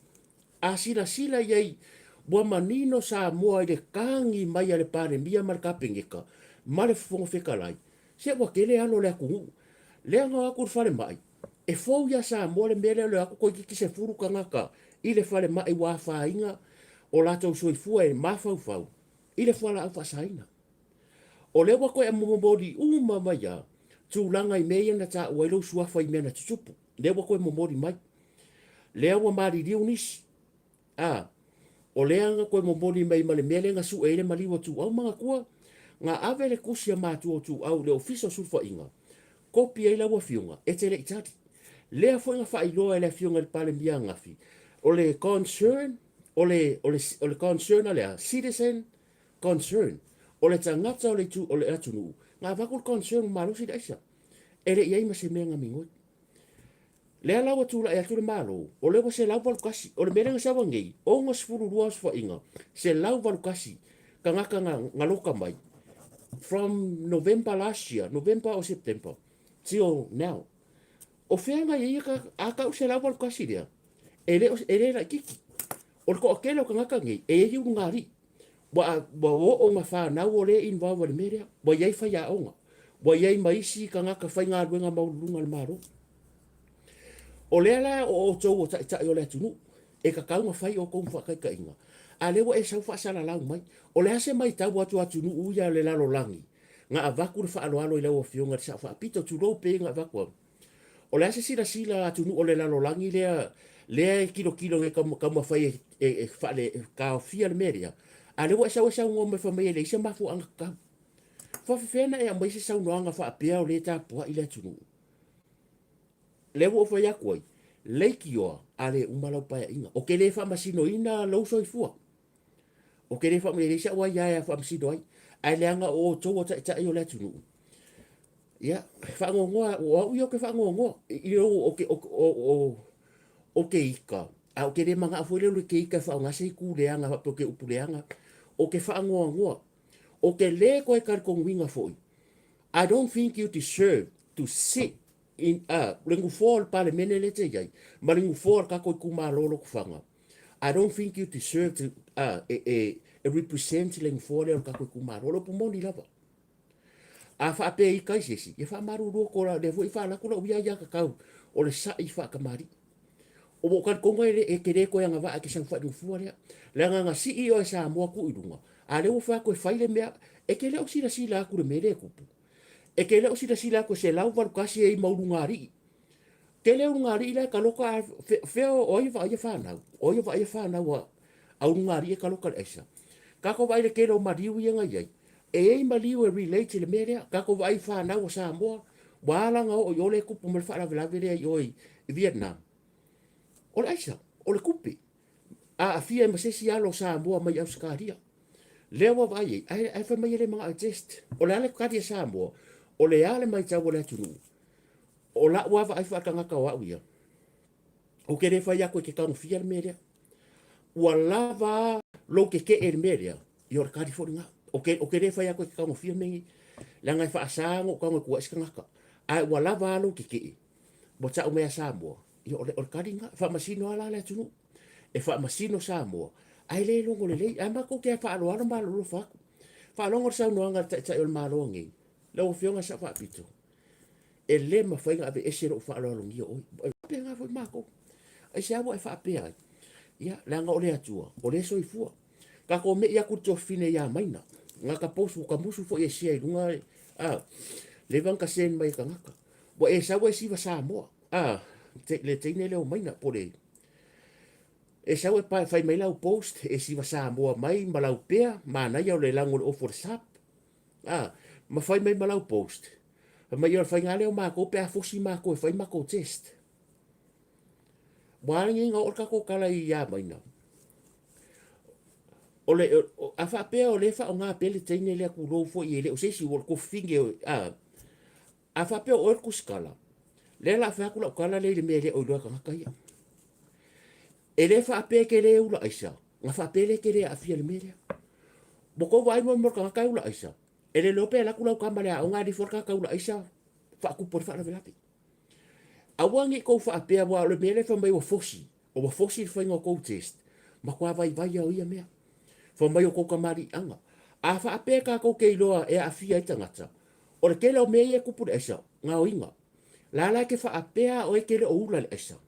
A silasila i ai, ua manino Samoa i le tagi mai a le Palemia ma le Kapeneta ma le Fofoga Fetalai, se ua tele alo o le atunuu. Lea na o atu i le falemai, e fou iā Samoa le mea lea o le o atu toeitiiti 10 tagata i le falemai ua afaina o latou soifua e mafaufau i le fualaau faasaina. O lea ua toe momoli uma mai lava tulaga i mea ia na taua ai lou suafa i mea na tutupu. Lea ua toe momoli mai. Lea ua maliliu nisi. A, o lea na toe momoli mai ma le mea lea na sue ai le maliu a Tuuau. Manatua, na ave le tusi a matua o Tuuau i le Ofisa o Sulufaiga, kopi ai lau afioga, e te le i tali. Lea foi na faailoa e le afioga i le Palemia ananafi, o le concern, o le, o le, o le concern a le a? Citizen Concern, o le tagata o le itu o le atunuu, na avatu le concern ua malosi le aisa. E le i ai ma se mea na migoi. Lea la ua tulai atu le Malo, o lea ua 181. O le mea lea na sau nei, 62 osofaiga, 181 tagata na, na loka mai from November last year, November or September, till now. O fea na i ai ia a tau 181 lea, e le, e le laititi. O le toatele o tagata nei, e i ai ulugalii. Ua, ua oo na whanau o le involve i le mea lea. Ua i ai faiaoga. Ua i ai ma isi tagata faigaluega maualuluga a le Malo. O lea la o outou o taitai o le atunuu, e tatau ona fai outou ma faataitaiga, a lea ua e sau faasalalau mai. O le a se maitau atu a atunuu ia o le lalolagi na avatu le faaaloalo i lau Afioga i le Sao Faapito, tulou pei na avatu au. O le a se silasila a atunuu o le lalolagi lea lea e tilotilo nei taumafai e, e, e, faale, e taofia le mea lea, a lea ua e sau e saunoa mai fai mai e leai se mafuaaga tatau. Faafefea na e aumai se saunoaga faapea o lea e tapuai le atunuu? Lea ua ou fai atu ai, leitioa a le uma lau paeaiga. Ou te le faamasinoina lou soifua. Ou te le faamasinoina, e leai sau aia e faamasino ai. Ae leaga o outou o taitai o le atunuu. Ia, faanoanoa, o au ia ou te faanoanoa. I lou, ou te, ou te ita, a ou te le manao foi lea o le te ita e faaaoga se itu leaga faapea ou te upu leaga. Ou te faanoanoa. Ou te le toe talitonuina foi. I don't think you deserve to sit in a le nofoa o le Palemene lea e te i ai, ma le nofoa o le tatou itumalo o Lotofaga. I don't think you deserve to e, e, e represent le nofoa lea o le tatou itumalo. O le upu moni lava. A faapea i kai se isi, ia faamalulu atu la, lea foi e faalaku lau ia ia tatau o le sa'i faatamalii. Ua ou talitonu e, e te le toe agavaa e te saofai i le nofoa lea. Leaga na sii oe e Samoa tuu i luga, a lea ua fai atu e fai le mea, e te le o silasila atu i le mea lea e tupu. E te le o silasila atu e 181 e i ma ulugalii. Tele ulugalii la e taloka a fea o ai e vaaia fanau, o ai e vaaia fanau a, a ulugalii e taloka i le aisa. Tatou vaai i le tele o maliu ia na i ai, e i ai maliu e relate i le mea lea. Tatou vaai i fanau a Samoa, ua ala ona oo i o lea e tupu mai le faalavelave lea i o i Vietnam. O le aisa, o le tupe. Aafia ai ma se isi alo o Samoa mai Ausetalia. Lea ua vaai ai, ae, ae fai mai e le manao e test. O le a le tali a Samoa? O le a le maitau a le atunuu? O la'u lava vaai faatagata o a'u ia, ou te le fai atu e te tagofia le mea lea. Ua lava lou tete'e i le mea lea, ia o le tali foi lena. Ou te, ou te le fai atu e te tagofia le mea nei, leaga e faasa ona ou tago e tuuai se tagata. Ae ua lava lou tete'e, ua ta'u mai ia Samoa, ia o le, o le tali lena. E faamasino lava la le atunuu. E faamasino Samoa, ae le logo lelei. Ae matou te faaaloalo ma alolofa atu. Faalogo le saunoaga a le Taitai o le Malo nei, lau Afioga Sao Faapito, E le mafai ona aveese lou faaaloalogia oe. E faapena foi matou. Aisea ua e faapea ai? Ia, leaga o le Atua, o lea e soifua. Tatou me'i atu i le tuafafine ia Maina. Na ta post, ua ta musu foi e share i luga, a, leva ona ta send mai e tagata. Ua e sau e siva Samoa, a, le teine lea o Maina, po le, e sau e pae, fai mai lau post, e siva Samoa mai ma lau pea, manaia o le lago o le ofu o le sap, a, ma fai mai ma lau post. Fai mai, o le faiga lea o matou pe a fosi matou e fai matou test. Ua ala nei ona oo le tatou tala i Amaina. O le, o, a faapea o lea e faaaoga pea le teine lea tulou foi e le o se isi, ua o le tuafafine, a, a faapea o oe le tusitala, lea o le a fai atu lau tala lea i le mea e le o iloa e tagata ia. E le faapea e te le ula aisa, na faapea lea e te le aafia i le mea lea. Ua tou vaai mo le tagata e ula aisa, E le iloa pe alu atu lau tama i le aoga alu ifo le tagata ula aisa faatupu ai le faalavelave. Aua ne i tou faapea aua o le mea lea fai mai ua fosi, ua fosi le faiga o tou test, matua vaivai lava o ia mea. Fai mai o tou tamaliiaga. A faapea tatou te iloa e aafia ai tagata, o le tele o mea ia e tupu i le aisa, gaoiga. La la e te faapea oe e te le o ula i le aisa.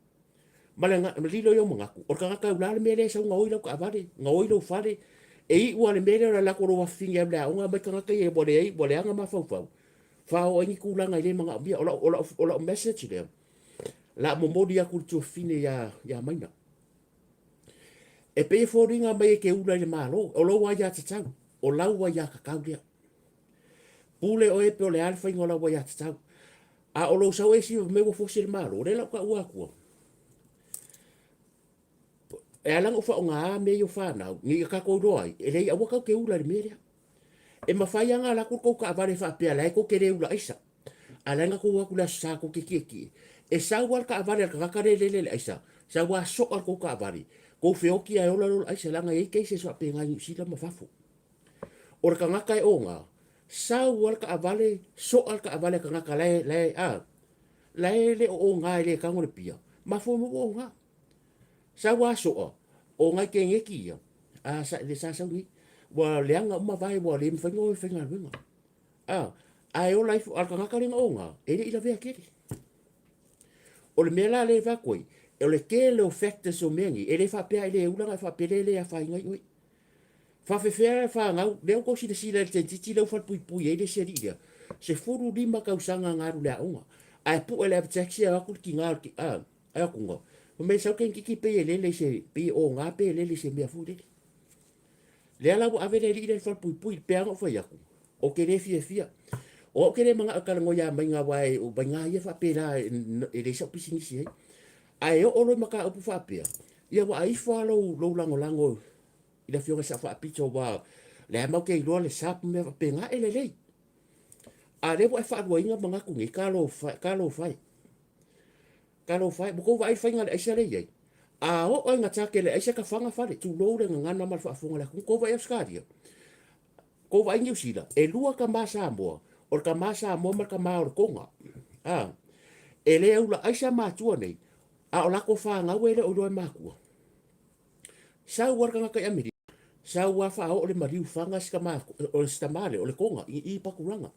Ma le lilo ia o manatu, o le tagata e ula le mea lea e sau gaoi lau taavale, gaoi lou fale, e iu lava le mea lea o le alu atu o lou afafine e alu i le aoga, aumai tagata ia ua leai, ua leaga mafaufau, faaoo ai ni tulaga e le manaomia. O lau, o lau, o lau message lea, o le a momoli atu i le tuafafine ia, ia Maina. E pei e foliga mai e te ula i le Malo, o lou aiatatau, o lau aiatatau lea. Pule oe pe o le a le faiga o lau aiatatau. A o lou sau e siva mai ua fosi e le Malo, lea la ou taua atua. E ala ona ou faaaoga mea ia o fanau, ne i tatou iloa ai, e leai aua tatou te ula i le mea lea. E mafai lava ona alu atu le tou taavale faapea la e tou te le ula aisa. A o la e na tou o atu i le Aso Sa tou te tietie. E sau lava le taavale a le tagata lea e lele i le aisa, sau lava soa le tou taavale, tou feoti ae ola loa le aisa leaga e i ai cases faapena i Niu Sila ma fafo. O le tagata e oga, sau lava le taavale, soa le taavale a le tagata la e, la e, a, la e le o oga e le tago i le pia, mafua mai ua oga. Sau lava soa, o nai keneti ia, a, sa, le sa sau nei, ua leaga uma vae ua le mafai ona o e faigaluega. A, ae ola ifo, a o le tagata lea na oga, e le i lavea tele. O le mea la lea e fai atu ai, o le tele o factors o mea nei, e le faapea e le ula ona e faapea e le afaina ai oe. Faafefea le fanau, lea ua tou silasila i le tentiti lea ua falepuipui ai le isi alii lea, 15 tausaga na alu i le aoga, ae pue le avetaxi ae o atu le tina, a, ae o atu na, fai mai sau tentiti pei e lele i se, pei e oga pe lele i se mea foi lele. Lea la ua ave le alii lea i le falepuipui, pei lava ona ou fai atu, ou te le fiafia. O au ou te le manao e talanoa ia Maiga aua o Maiga ia faapela e leai sau pisinisi ai. Ae oo loa i mataupu faapea, ia ua aifo lava lou, lou lagolago i le afioga i le Sao Faapito aua o lea matou te iloa le sa ma mea faapena e lelei. A o lea ua e faaluaina manatu nei, talofa, talofa e. Talofa e, ua tou vaai i le faiga a le aisa lea e i ai? A oo ina take le aisa tafaga fale, tulou le gagana ma le faafofoga a le atunuu. Tou vaai Ausetalia, tou vaai Niu Sila, e lua tama Samoa, o le tama Samoa ma le tama o le Toga. A, e le aula aisa matua nei, a o latou fanau e le o iloa e matua. Sau lava le tagata i Amerika, sau lava faaoo le maliu faga si tama, o si tama lea, o le Toga, i i Pakuranga.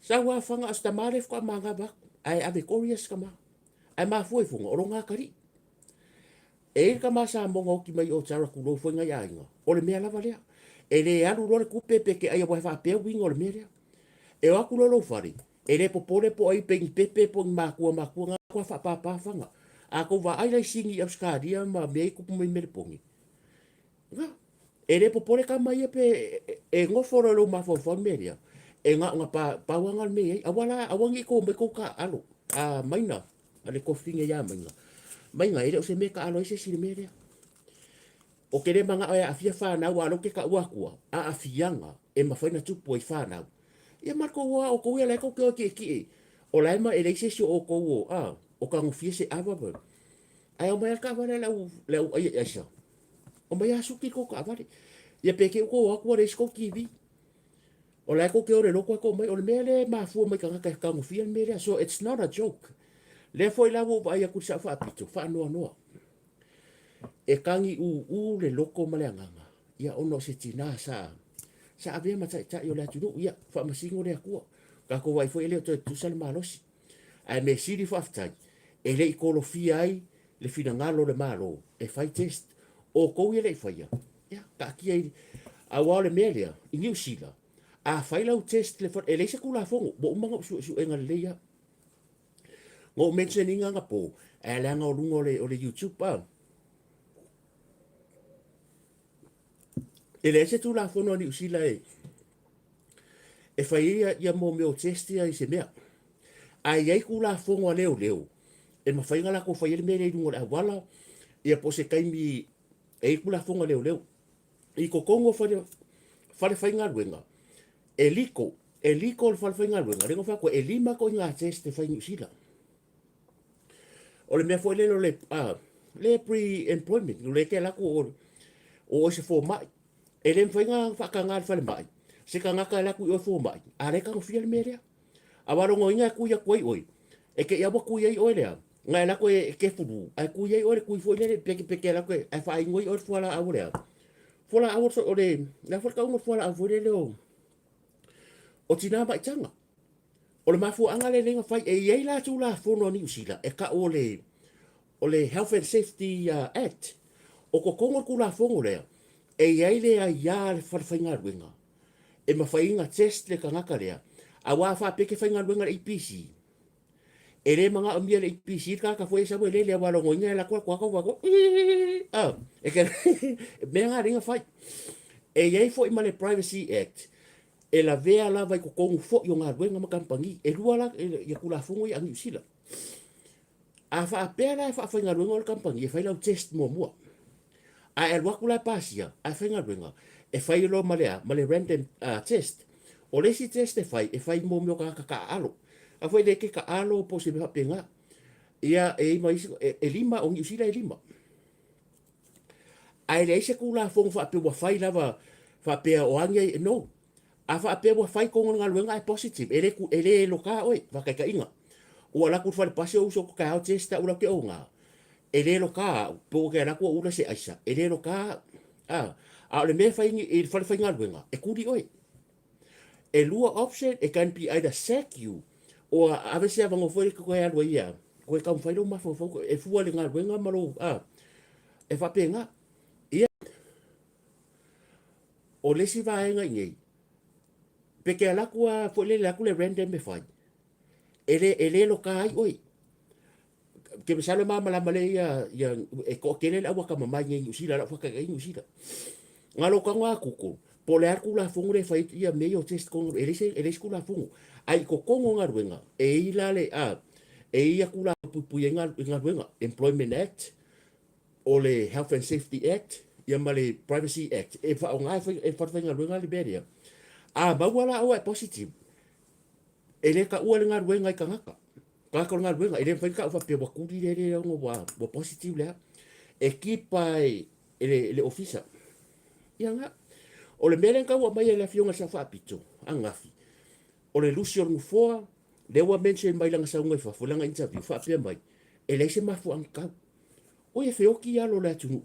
Sau lava faga a si tama lea faatoa manava atu, ae ave kori si tama. Ae mafua ifoga, o lona atalii. E i ai le tama Samoa na oti mai o Tara tulou foi nai aiga, o le mea lava lea. E le alu loa le tupe pe te ai aua e faapea uiga o le mea lea. E o atu loa lou fale, e le popole po o ai pe ni pepe po o ni matua matua na matua faapapa faga. A tou vaai la i sini i Ausetalia ma mea ia e tupu mai i Meleponi, na, e le popole tama ia pe e nofo loa i lou mafaufau le mea lea, e na ona pau lava na o le mea e i ai. Aua la, aua ne i tou omai tou taaalo, a Maina, a le tofi ia Maina, Maina, e le o se mea e taaalo ai se isi i le mea lea. Ou te le manao e aafia fanau, a o lea ou te taua atua, aafiaga e mafai ona tupu ai fanau. Ia ma le tou o a outou ia la e tou te o e tietie, o la e ma e leai se isi o outou o, a, o tagofia se ava ma, ae omai lava le taavale a le au, le au ai aisa. Omai lava suki le tou taavale. Ia pe te i ua tou o atu ua leai se tou TV. O la e tou te o i le lotu ae tou omai, o le mea lea e mafua mai i tagata e tagofia le mea lea. So it's not a joke. Lea foi la ua ou vaai atu i le sao faapito, faanoanoa. E tagi ūū le loto ma le agaga, ia ona o se tinā sa, sa avea ma taitai o le atunuu, ia, faamasino le Atua. Tatou vaai foi e le o toe tutusa le malosi. Ae mea sili faafetai, e le i kolofia ai le finagalo o le Malo e fai test. O outou ia e le i faia, ia, taatia i, aua o le mea lea, i Niu Sila, a fai lau test i le fale, e leai se Tulafono, ua uma ona ou suesuega lelei lava. Na ou mention ina anapo, ae leaga o luga o le, o le YouTube a. E leai se Tulafono a Niu Sila e, e fai ai ia, ia mō mea o test ia i se mea. Ae i ai Tulafono a leoleo e mafai ona latou faia le mea lea i luga o le auala, ia po o se taimi e i ai Tulafono a leoleo. I totonu o fale, fale faigaluega, e liko, e liko le fale faigaluega, lea na fai atu ai, e lima ituaiga test e fai i Niu Sila. O le mea foi lele o le, a, le pre-employment, o lea e te alu atu o, o oe se fomai. E le mafai ona faataga e le falemai se tagata e alu atu i o e fomai, a o la e tagofia le mea lea. Aua o lona uiga e tui atu ai oe, e te i lava ua tui ai oe lea, na e alu atu e te fulu, ae tui ai oe le tui foi lele pekepeke e alu atu e, ae faainu ai oe le fualaau o le a? Fualaau o le, le a foi le tauga o le fualaau foi lele o, o tina maitaga. O le mafuaaga lea lea na fai, e i ai la Tulafono a Niu Sila e tau o le, o le Health and Safety Act. O totonu o le Tulafono lea, e i ai le aia a le falefaigaluega e mafai ai ona test le tagata lea, aua a faapea e te faigaluega i le APC, e le manaomia e le APC le tagata foi e sau e lele aua logoina e alu atu atu atu atu e te mea na lea na fai. E i ai foi ma le Privacy Act e lavea lava i totonu foi o galuega ma kamupani. E lua la ia Tulafono ia a Niu Sila. A faapea la e faafaigaluega oe le kamupani e fai lau test muamua, a e alu atu la e pasia ae faigaluega, e fai loa ma le a? Ma le random test. O le isi test e fai, e fai mo mea o tagata taaalo. A foi le ke ka alo po se mea faapena. Ia e i ma isi e lima o Niu Sila e lima. Ae leai se Tulafono faapea ua fai lava faapea o a nei, no. A faapea ua fai tonu le galuega ae positive, e le, e le loka oe, faataitaiga. Ua alu atu i le fale pasi ou uso atu taeao test au lau te oga, e le loka au, pe ua te alu atu ua ula se aisa, e le loka au. A, a o le mea e fai i le fale faigaluega, e kuli oe. E lua option, it can be either sack you or ave se avanoa foi lea e toe alu ai ia, toe taumafai lou mafaufau e fua i le galuega ma lou, a, e faapena. Ia, o le isi vaega i inei, pe te alu atu lava foi lele atu le random e fai, e le, e le loka ai oe. Ke masalo e malamalama lea ia, ia e toatele le au atamamai nei i Niu Sila, lau faataitaiga i Niu Sila. Na lou tago a Google, po o le a le Tulafono lea e fai ai ia mea ia o test tonu, e leai se, e leai se Tulafono. Ae i totonu o galuega, e i ai la le, a, e i ai ia Tulafono e puipui ai galuega, Employment Act, o le Health and Safety Act, ia ma le Privacy Act, e faaaoga e fai, e falefaigaluega le mea lea. A maua la oe e positive, e le taua le galuega i tagata. Tagata o le galuega, e le mafai ona tau faapea ua tuli le le ona ua, ua positive le a. E keep e, e le, le ofisa. Ia na. O le mea lea na tau aumai e le afioga i le Sao Faapito, ananafi, o le lusi o le nofoa, lea ua mention mai lana sauga i fafo, lana interview, faapea mai, e leai se mafuaaga tatau. Oi e feoti alo o le atunuu,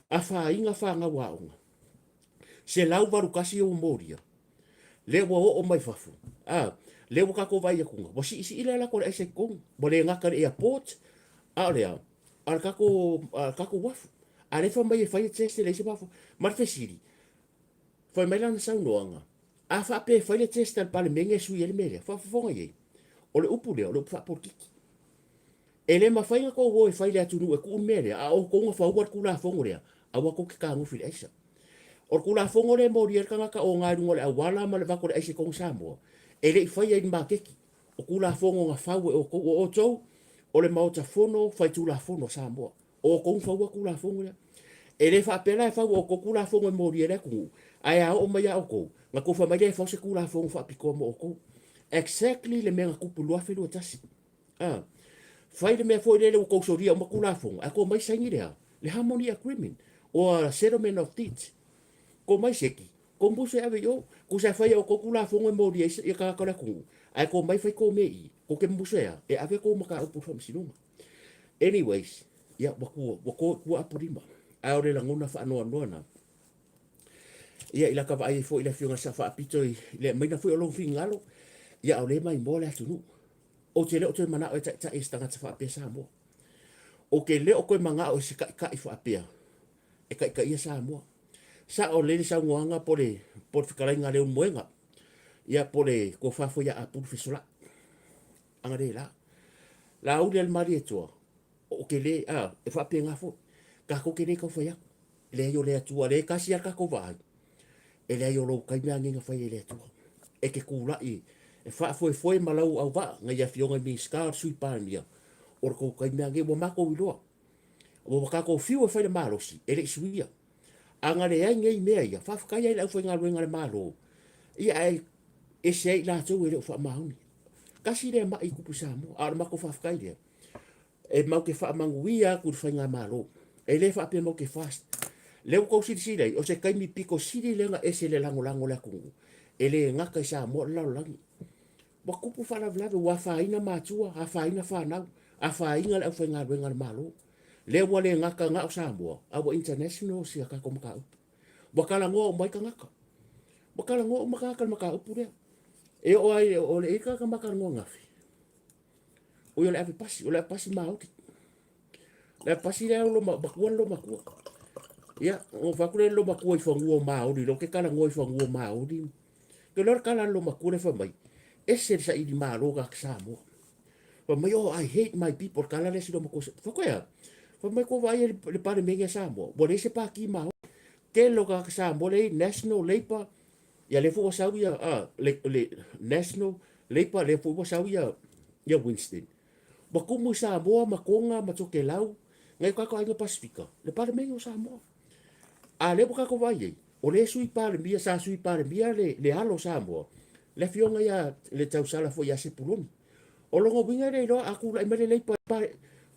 afaina fanau aoga. 181 ua molia, lea ua oo mai fafo, a, lea ua tatou vaai atu, ua siisii le lako o le aisa i totonu, ua le gata i le airport, a o le a, a o le tatou, a o le tatou uafu. A lea e fai mai e fai le test e leai se mafua. Ma le fesili, fai mai lana saunoaga, a faapea e fai le test a le Palemene e sui ai le mea lea, faafofoga i ai, o le upu lea, o le upu faapolokiki. E le mafai ona tou o e fai i le atunuu e tuu le mea lea, a o outou na faua le Tulafono lea, aua tou te tagofi i le aisa. O le Tulafono lea e molia ai le tagata oga i luga o le auala ma le avatu o le aisa i totonu o Samoa, e le i faia i ni maketi. O Tulafono na fau e outou. O outou o le Maota Fono Faitulafono a Samoa. O outou na faua Tulafono lea. E le faapea la e fau e outou Tulafono e molia ai le atunuu, ae a oo mai ia outou, ona outou fai mai lea e fau se Tulafono faapitoa mo outou. Exactly le mea na tupu i le 2021. A, fai le mea foi lele ua tou solia uma Tulafono, ae tou omai saini le a? Le Harmony Agreement or Settlement of Deeds. Tou omai seki, tou musu e ave i o. Tusa e fai e outou Tulafono e molia ai ia tagata o le atunuu, ae tou omai fai tou mea i i, tou te musu e a? E ave tou mataupu i le Faamasinoga. Anyways, ia ua tua, ua to i tua Apolima. Ae o le lagona faanoanoa na. Ia i laka vaai ai foi le afioga i le Sao Faapito i le aumaiga foi o lou finagalo, ia a o lea e maimoa le atunuu. Ou te le o toe manao e taitai e se tagata faapea Samoa. Ou te le o toe manao e se taitai faapea e taitaia Samoa. Sao lelei le saunoaga po le, po le fetalaiga a Leulumoega, ia po le tofa foi ia Apulu Fesolai. Analeila. Laauli a le Malietoa, ou te le, a, e faapena foi. Tatou te le tau fai atu. Leai o le Atua, lea e tasi lava le tatou vaai. E leai o lou taimi lava lenei na fai ai e le Atua. E te tulai e faafoefoe ma lau auvaa nai afioga i Minisita o le Sui Palemia, o le tou taimi lava lenei ua matou iloa. Ua tatou fiu e fai le malosi, e le i suia. A na leai nei mea ia, faafetai ai i le aufaigaluega a le Malo, ia ae ese ai i latou e le o faamaoni. Tasi lea mai i tupu i Samoa, a o le matou faafetai lea. E mau te faamanuia atu i le faigamalo. E le faapea mau te fast. Lea ua tou silasila ai, o se taimi pito sili lea na ese le lagolago o le atunuu, e le gata i Samoa o le lalolagi. Ua tupu faalavelave, ua afaina matua, afaina fanau, afaina le aufaigaluega a le Malo. Lea ua le gata na o Samoa, a ua international si a tatou mataupu. Ua talanoa uma ai tagata. Ua talanoa uma tagata i le mataupu lea. E oo ai, o le i tagata ma talanoa ananafi, Oi o le ave pasi, o le ave pasi maoli. Le ave pasi lea lo matua lo matua. Ia, o fa ku le lo matua i fanua o maoli, lo ke kala ngoi fanua o maoli. Ke lo kala lo matua le fa mai. Ese le saili malo ka Samoa. Fa mai, oh, I hate my people, kala le si lo matua. Fa koe Fa mai ko vai le pare mengi Samoa. Wa le se paki maoli. Ke lo ka Samoa le National Labour Ia lea foi ua sau ia a le, le National Labour, lea foi ua sau ia ia Winston. Ua tumu i Samoa ma Tonga ma Tokelau, nai o tatou aiga Pasifika, le Palemene o Samoa. A lea ua tatou vaai ai, o lea e sui Palemia, sa sui Palemia le, le alo o Samoa, le afioga ia le tausala foi ia Sepuloni. O lona uiga e le iloa a tulai mai le Labour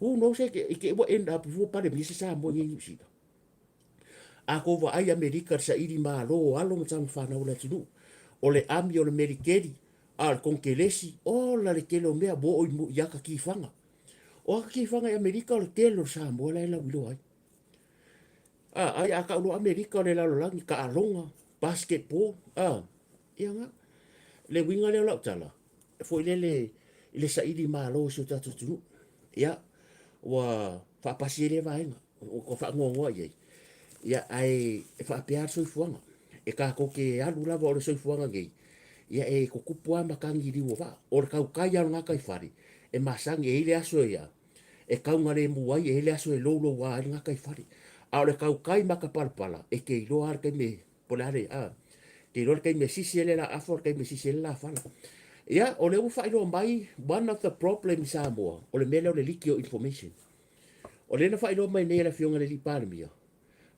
who knows e te i ua end up before Palemia se Samoa i inei i Niu Sila. A tou vaai Amerika i le saili malo o alo ma tama fanau o le atunuu, o le ami o le melikeli, a o le konekelesi, ola le tele o mea ua oo i ata tifaga. O ata tifaga i Amerika o le tele o le Samoa la e lauiloa ai. A, ai a tau loa Amerika o le lalolagi, taaloga, basketball, a, ia na. Le uiga lea o lau tala, foi lele i le saili malo o si o tatou atunuu. Ia, ua faapasi ai lea vaega, ua faanoanoa i ai. Ia, ae e faapea lava le soifuaga. E tatou te alu lava o le soifuaga nei, ia e tutupu lava matagi i liu o vaa. O le tautai lava o le gataifale, e masani, e i ai le aso e a, e taugalemu ai, e i ai le aso e louloua ai le gataifale. A o le tautai matapalapala, e te iloa lava le taimi e Po o le a le, a, te iloa le taimi e sisi ai le laafa o le taimi e sisi ai le lafala. Ia, o lea ua faailoa mai, one of the problem i Samoa, o le mea lea o le leaky o information. O lea na faailoa mai nei e le Afioga i le Alii Palemia,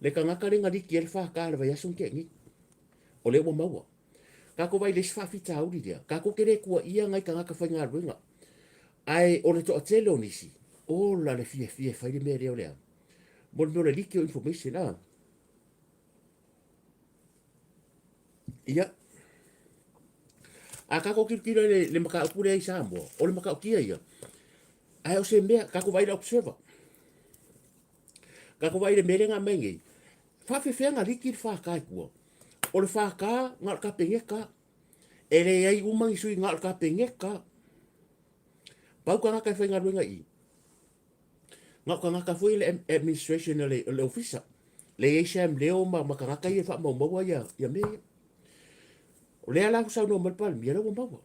le tagata lea na liki ai le FK i le vaiaso na tea nei. O lea ua maua. Tatou vaai i le isi faafitauli lea, tatou te le tuuaia nai tagata faigaluega. Ae o le toatele o nisi, ola le fiafia e fai le mea lea o le a? Mo le mea o le leaky o information, a. Ia, a tatou tilotilo i le, le mataupu lea i Samoa, o le matautia ia, ae o se mea, tatou vaai i le observer, tatou vaai i le mea lea na aumai nei, faafefea na liki le FK i tua? O le FK na o le Kapeneta, e leai uma ni sui na o le Kapeneta. Pau tagata e faigaluega i i, Na o tagata foi le administration a le, le ofisa. Le i ai Sam Leo ma, ma tagata ia e faamaumaua ia, ia mea ia. O lea la ua saunoa mai le Palemia, lea ua maua.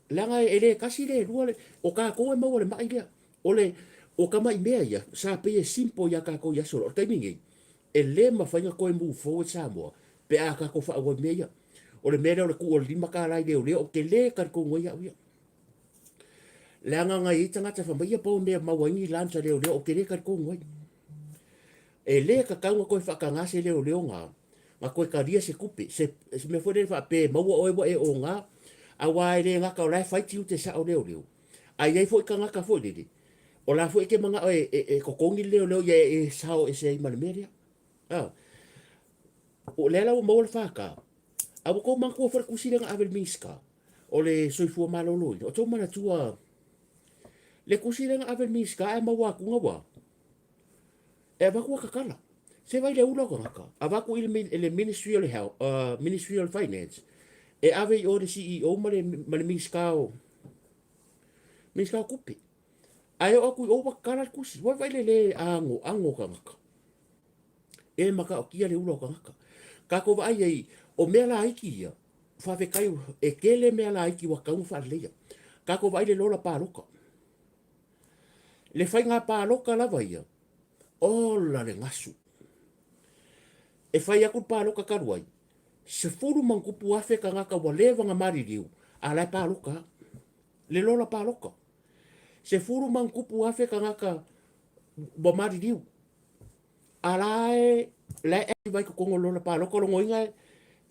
Leaga e le tasi le lua, le, o tatou e maua le mai lea. O le, o tamai mea ia, sa pei e simple ia tatou i aso loa. O le taimi nei, e le mafai ona toe move forward Samoa pe a tatou faaauau i mea ia. O le mea lea o le tuu o le $5 i leoleo, ou te le talitonu ai au ia. Leaga na i ai tagata fai mai, ia pau mea maua ai ni lunch a leoleo, ou te le talitonu ai. E le tatau ona toe faataga se leoleo na, na toe talia se tupe, se, se mea foi lele faapea e maua oe ua e oga, aua e le gata o la e fai tiute sao leoleo, ae i ai foi tagata foi lele, o la foi e te manao e, e, e totogi le leoleo ia e, e sao ese ai ma le mea lea. Ah. O lea la ua maua le FK, a ua tou manatua foi le tusi lea na ave i le Minisita o le Soifua Maloloina. O tou manatua le tusi lea na ave i le Minisita ae maua atu na ua e avatu ua tatala. Se vai le ula o tagata, avatu i le, le Ministry o le Health, Ministry o le Finance, e ave i o le CEO ma le, ma le Minisita o Minisita o Tupe. Ae oo atu i o ua tatala le tusi. Ua vai le le agoago o tagata. E mataotia le ula o tagata. Tatou vaai ai, o mea laiti ia, faafetai e tele mea laiti ua tatau ona faaleleia. Tatou vaai le lola palota. Le faiga palota lava ia, ola le gasu. E fai atu le palota talu ai, 10+ tagata ua leva ona maliliu, a la e palota lava. Le lola palota. 10+ tagata ua maliliu. A la e, la e active ai totonu o le lola palota, o lona uiga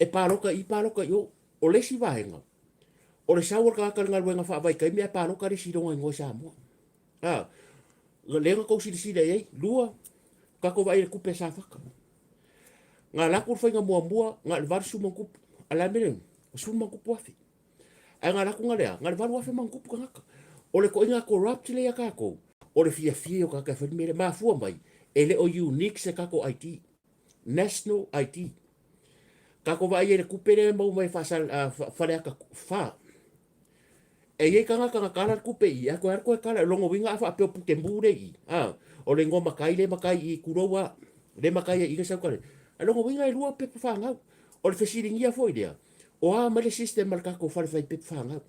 e palota i i palota i o. O le isi vaega, o le sau o le tagata i le galuega faavaitaimi ae palota le isi i lona igoa i Samoa. A, lea na tou silasila i ai. Lua, tatou vaai i le tupe a Safata. Na alu atu le faiga muamua, na o le 80+, a o le a le mea lea, 10+. Ae na alu atu na le a, na o le 8,000+ tagata. O le ituaiga corrupt lea ia tatou, o le fiafia ia o tagata e fai le mea lea. Mafua mai, e le o unique se tatou ID, national ID. Tatou vaai i ai i le tupe lea e maua mai e Faleata 4. E i ai tagata na tala le tupe i i, ae toe alu toe tala. O lona uiga a faapea o Pukemu lea i i, a, o le igoa matai lea e matai i i, tulou lava, lea e matai ai i i le sau tala. O lona uiga e lua pepa fanau. O le fesiligia foi lea, o a mai le system a le tatou fale fai pepa fanau?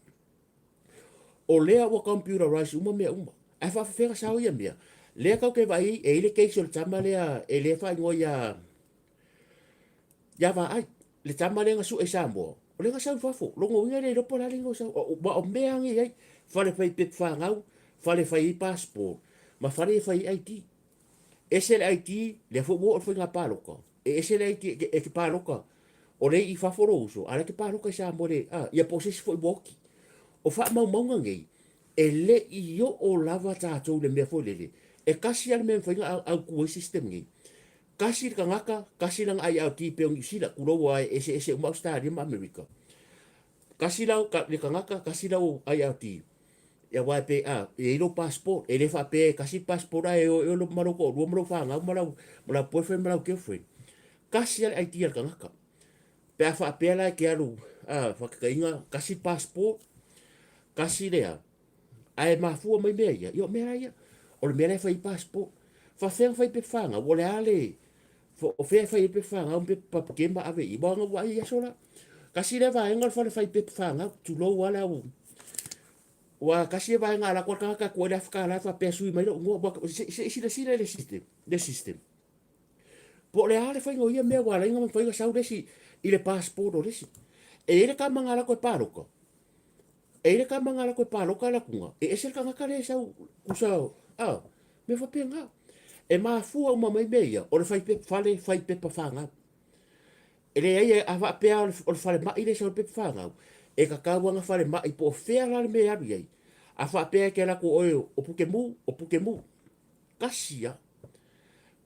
O lea ua computerize uma mea uma. Ae faafefea ona sao ia mea? Lea tatou te vaai ai, e i ai le case o le tama lea e le faaigoa ia ia Vaai, le tama lea na sue i Samoa, o lea na sau i fafo. Lona uiga e le iloa po o le a le igoa o sau. Aua o mea lava nei e i ai, fale fai pepa fanau, fale fai ai passport, ma fale e fai ai ID. Ese le ID, lea foi ua oo i le faiga palota, e ese le ID e te palota, o lea i fafo lou uso, a o la e te palota i Samoa i le, a, ia po o se isi foi ua oti. O faamaumauga nei, E le i oo lava tatou i le mea foi lele, e tasi lava le mea e mafai ona autu ai system nei. Tasi le tagata, tasi lana IRD pei o Niu Sila, tulou aua e eseese uma Ausetalia ma Amerika. Tasi la le tagata, tasi lau IRD. Ia aua e pei a, e i ai lou passport, e le faapea e tasi le passport ae o oe ma lou toalua ma lou fanau ma lau ma lau boyfriend ma lau girlfriend. Tasi lava le ID a le tagata. Pe a faapea la e te alu, a, faataitaiga, tasi le passport, tasi le a, ae mafua mai mea ia, ia o mea la ia, o le mea la e fai ai passport. Faafefea ona fai pepa fanau, o le a le, o fea e fai ai pepa fanau ma pepa papikema ave i i, aua na ou vaai i aso la. Tasi lea vaega o le fale fai pepa fanau, tulou lava le au, aua tasi lea vaega a alu atu lava le tagata tuu ai le $1000 faapea sui mai lou igoa, se i silasila i le system, le system. Po o le a le faiga o ia mea ua ala ai ona mafai ona sau le isi i le passport o le isi. E i ai le tama na alu atu e paloka, e i ai le tama na alu atu e paloka alu atu e ese le tagata lea e sau tusa, a, mea faapena. E mafua uma mai mea ia, o le fai pepa, fale fai pepa fanau. E leai, a faapea o le falemai lea e sau ai le pepa fanau, e tatau lava ona falemai po o fea la le mea e alu i ai. A faapea e te alu atu o oe o Pukemu, o Pukemu. Tasi lava.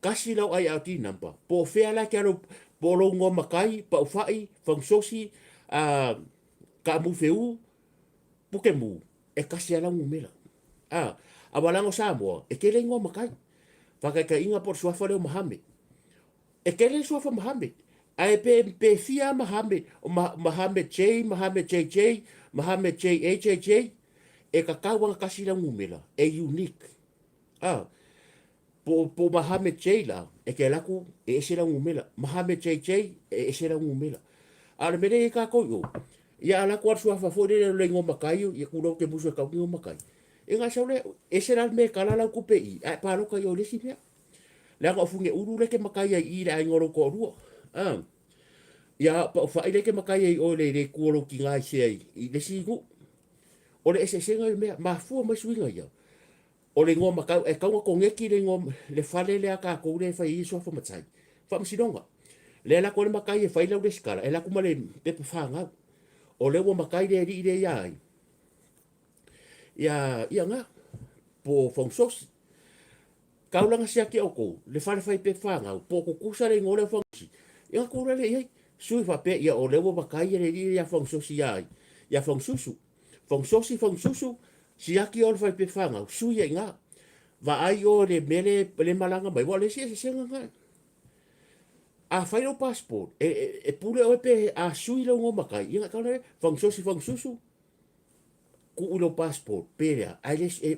Tasi lau IRD number, po o fea la e te alu, po o lou igoa matai, Paufai, Fagusosi, uh, Kaamufeu, Pukemu, e tasi lava lau numera. Ah, aua leaga o Samoa, e tele igoa matai. Faataitaiga po o le suafa lea o Mahame. E tele le suafa Mahame. Ae pe, pe fia Mahame, o Mahame J, Mahame JJ, Mahame JAJJ, e tatau ona tasi lau numera, e unique. Ah, po, po Mohamed J la, e te alu atu, e ese lau numera. Mohamed JJ, e ese lau numera. A o le mea lea e i ai tātou i o, ia alu atu a le suafa foi lele o le igoa matai, ia tulou te musu e tau igoa matai. E na sau lea, ese la le mea e kala lau tupe i, ae palota i o i le isi mea. Leaga o Funeulu lea e te matai ai i i le aiga o lou toalua. Ah. Ia Paufai lea e te matai ai i o i le, le itu o lou tina i sea i, i le isi nuu. O le eseesega o mea, mafua mai suiga ia. O le igoa matau, e tatau ona koneti le igoa, le fale lea a tatou lea e fai ai suafa matai. Faamasinoga. Lea e alu atu ai le matai e fai lau resitala, e alu atu ma le pepa fanau. O lea ua matai le alii lea ia ai? Ia, ia na, po o Fausosi. Taulaga siaki outou, le fale fai pepa fanau, po o tutusa le igoa lea o Fausosi. Ia ona tuu lea i ai. Sui faapea, ia o lea ua matai le alii lea ia Fausosi ia ai? Ia Faususu. Fausosi, Faususu, siaki oe le fale pepa fanau, sui ai i ina. Vaai oe le mea lea e malaga mai, aua o le isi eseesega lena. A fai lou passport, e, e, e pule oe pe a sui lou igoa matai, ia ona tau lea, Fausosi, Faususu, tuu i lou passport, pe lea, ae le, e,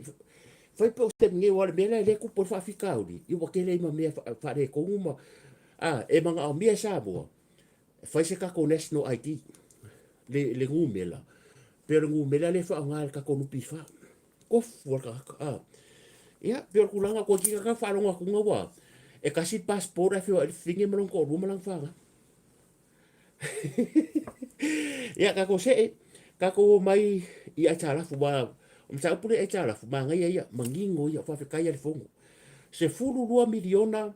fai pe o se taimi nei, aua o le mea lea lea e tupu ai le faafitauli, ia ua tele ai ma mea faaletonu ma, a, e manaomia e Samoa, Fai se tatou national ID, le, le numera, pe o le numera lea e faaaoga e le tatou NPF. Tofu a le tagata. Ah. Ia, pe o le tulaga, toeitiiti lava faalogo atu ua, e tasi le passport ae feoai le fafine ma lona toalua ma lana fanau. Ia, tatou see, tatou omai i aitalafu, aua o mataupu lea i aitalafu, manaia ia, manino ia, faafetai a le Fono. 12 miliona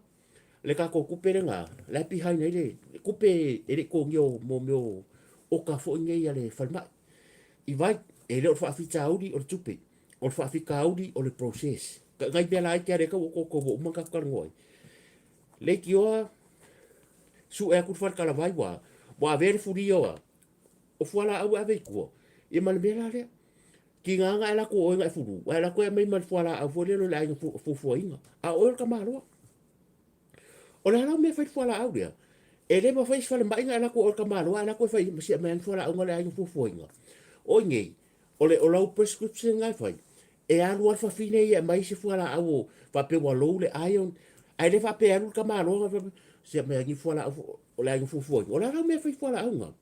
le tatou tupe lena, la e behind ai le tupe e le i totogia mo mea o oka foi nei a le falemai. I vai, e le o le faafitauli o le tupe, o le faafitauli o le process. Nai mea laiti lava lea e tau otooto ua uma ona tatou talanoa ai. Leitioa, sue atu le fale talavai ua, ua avea le fulia o a, o fualaau e ave i tua, ia ma le mea la lea. Tiga na e alu atu o oe na e fulu, ae alu atu e aumai ma le fualaau foi lea o le aiga fuafuaina. A o oe o le tamaloa. O le a lau mea e fai i le fualaau lea? E le mafai e se falemai na e alu atu o oe o le tamaloa ae alu atu e fai ma siamai le fualaau na le aiga fuafuaina. O i nei, o le o lau prescription na e fai, e alu lava le fafine ia e aumai se fualaau o faapea ua low le iron, ae le faapea e alu le tamaloa na siamai ni fualaau o le aiga fuafuaina. O le a lau mea e fai i fualaau na?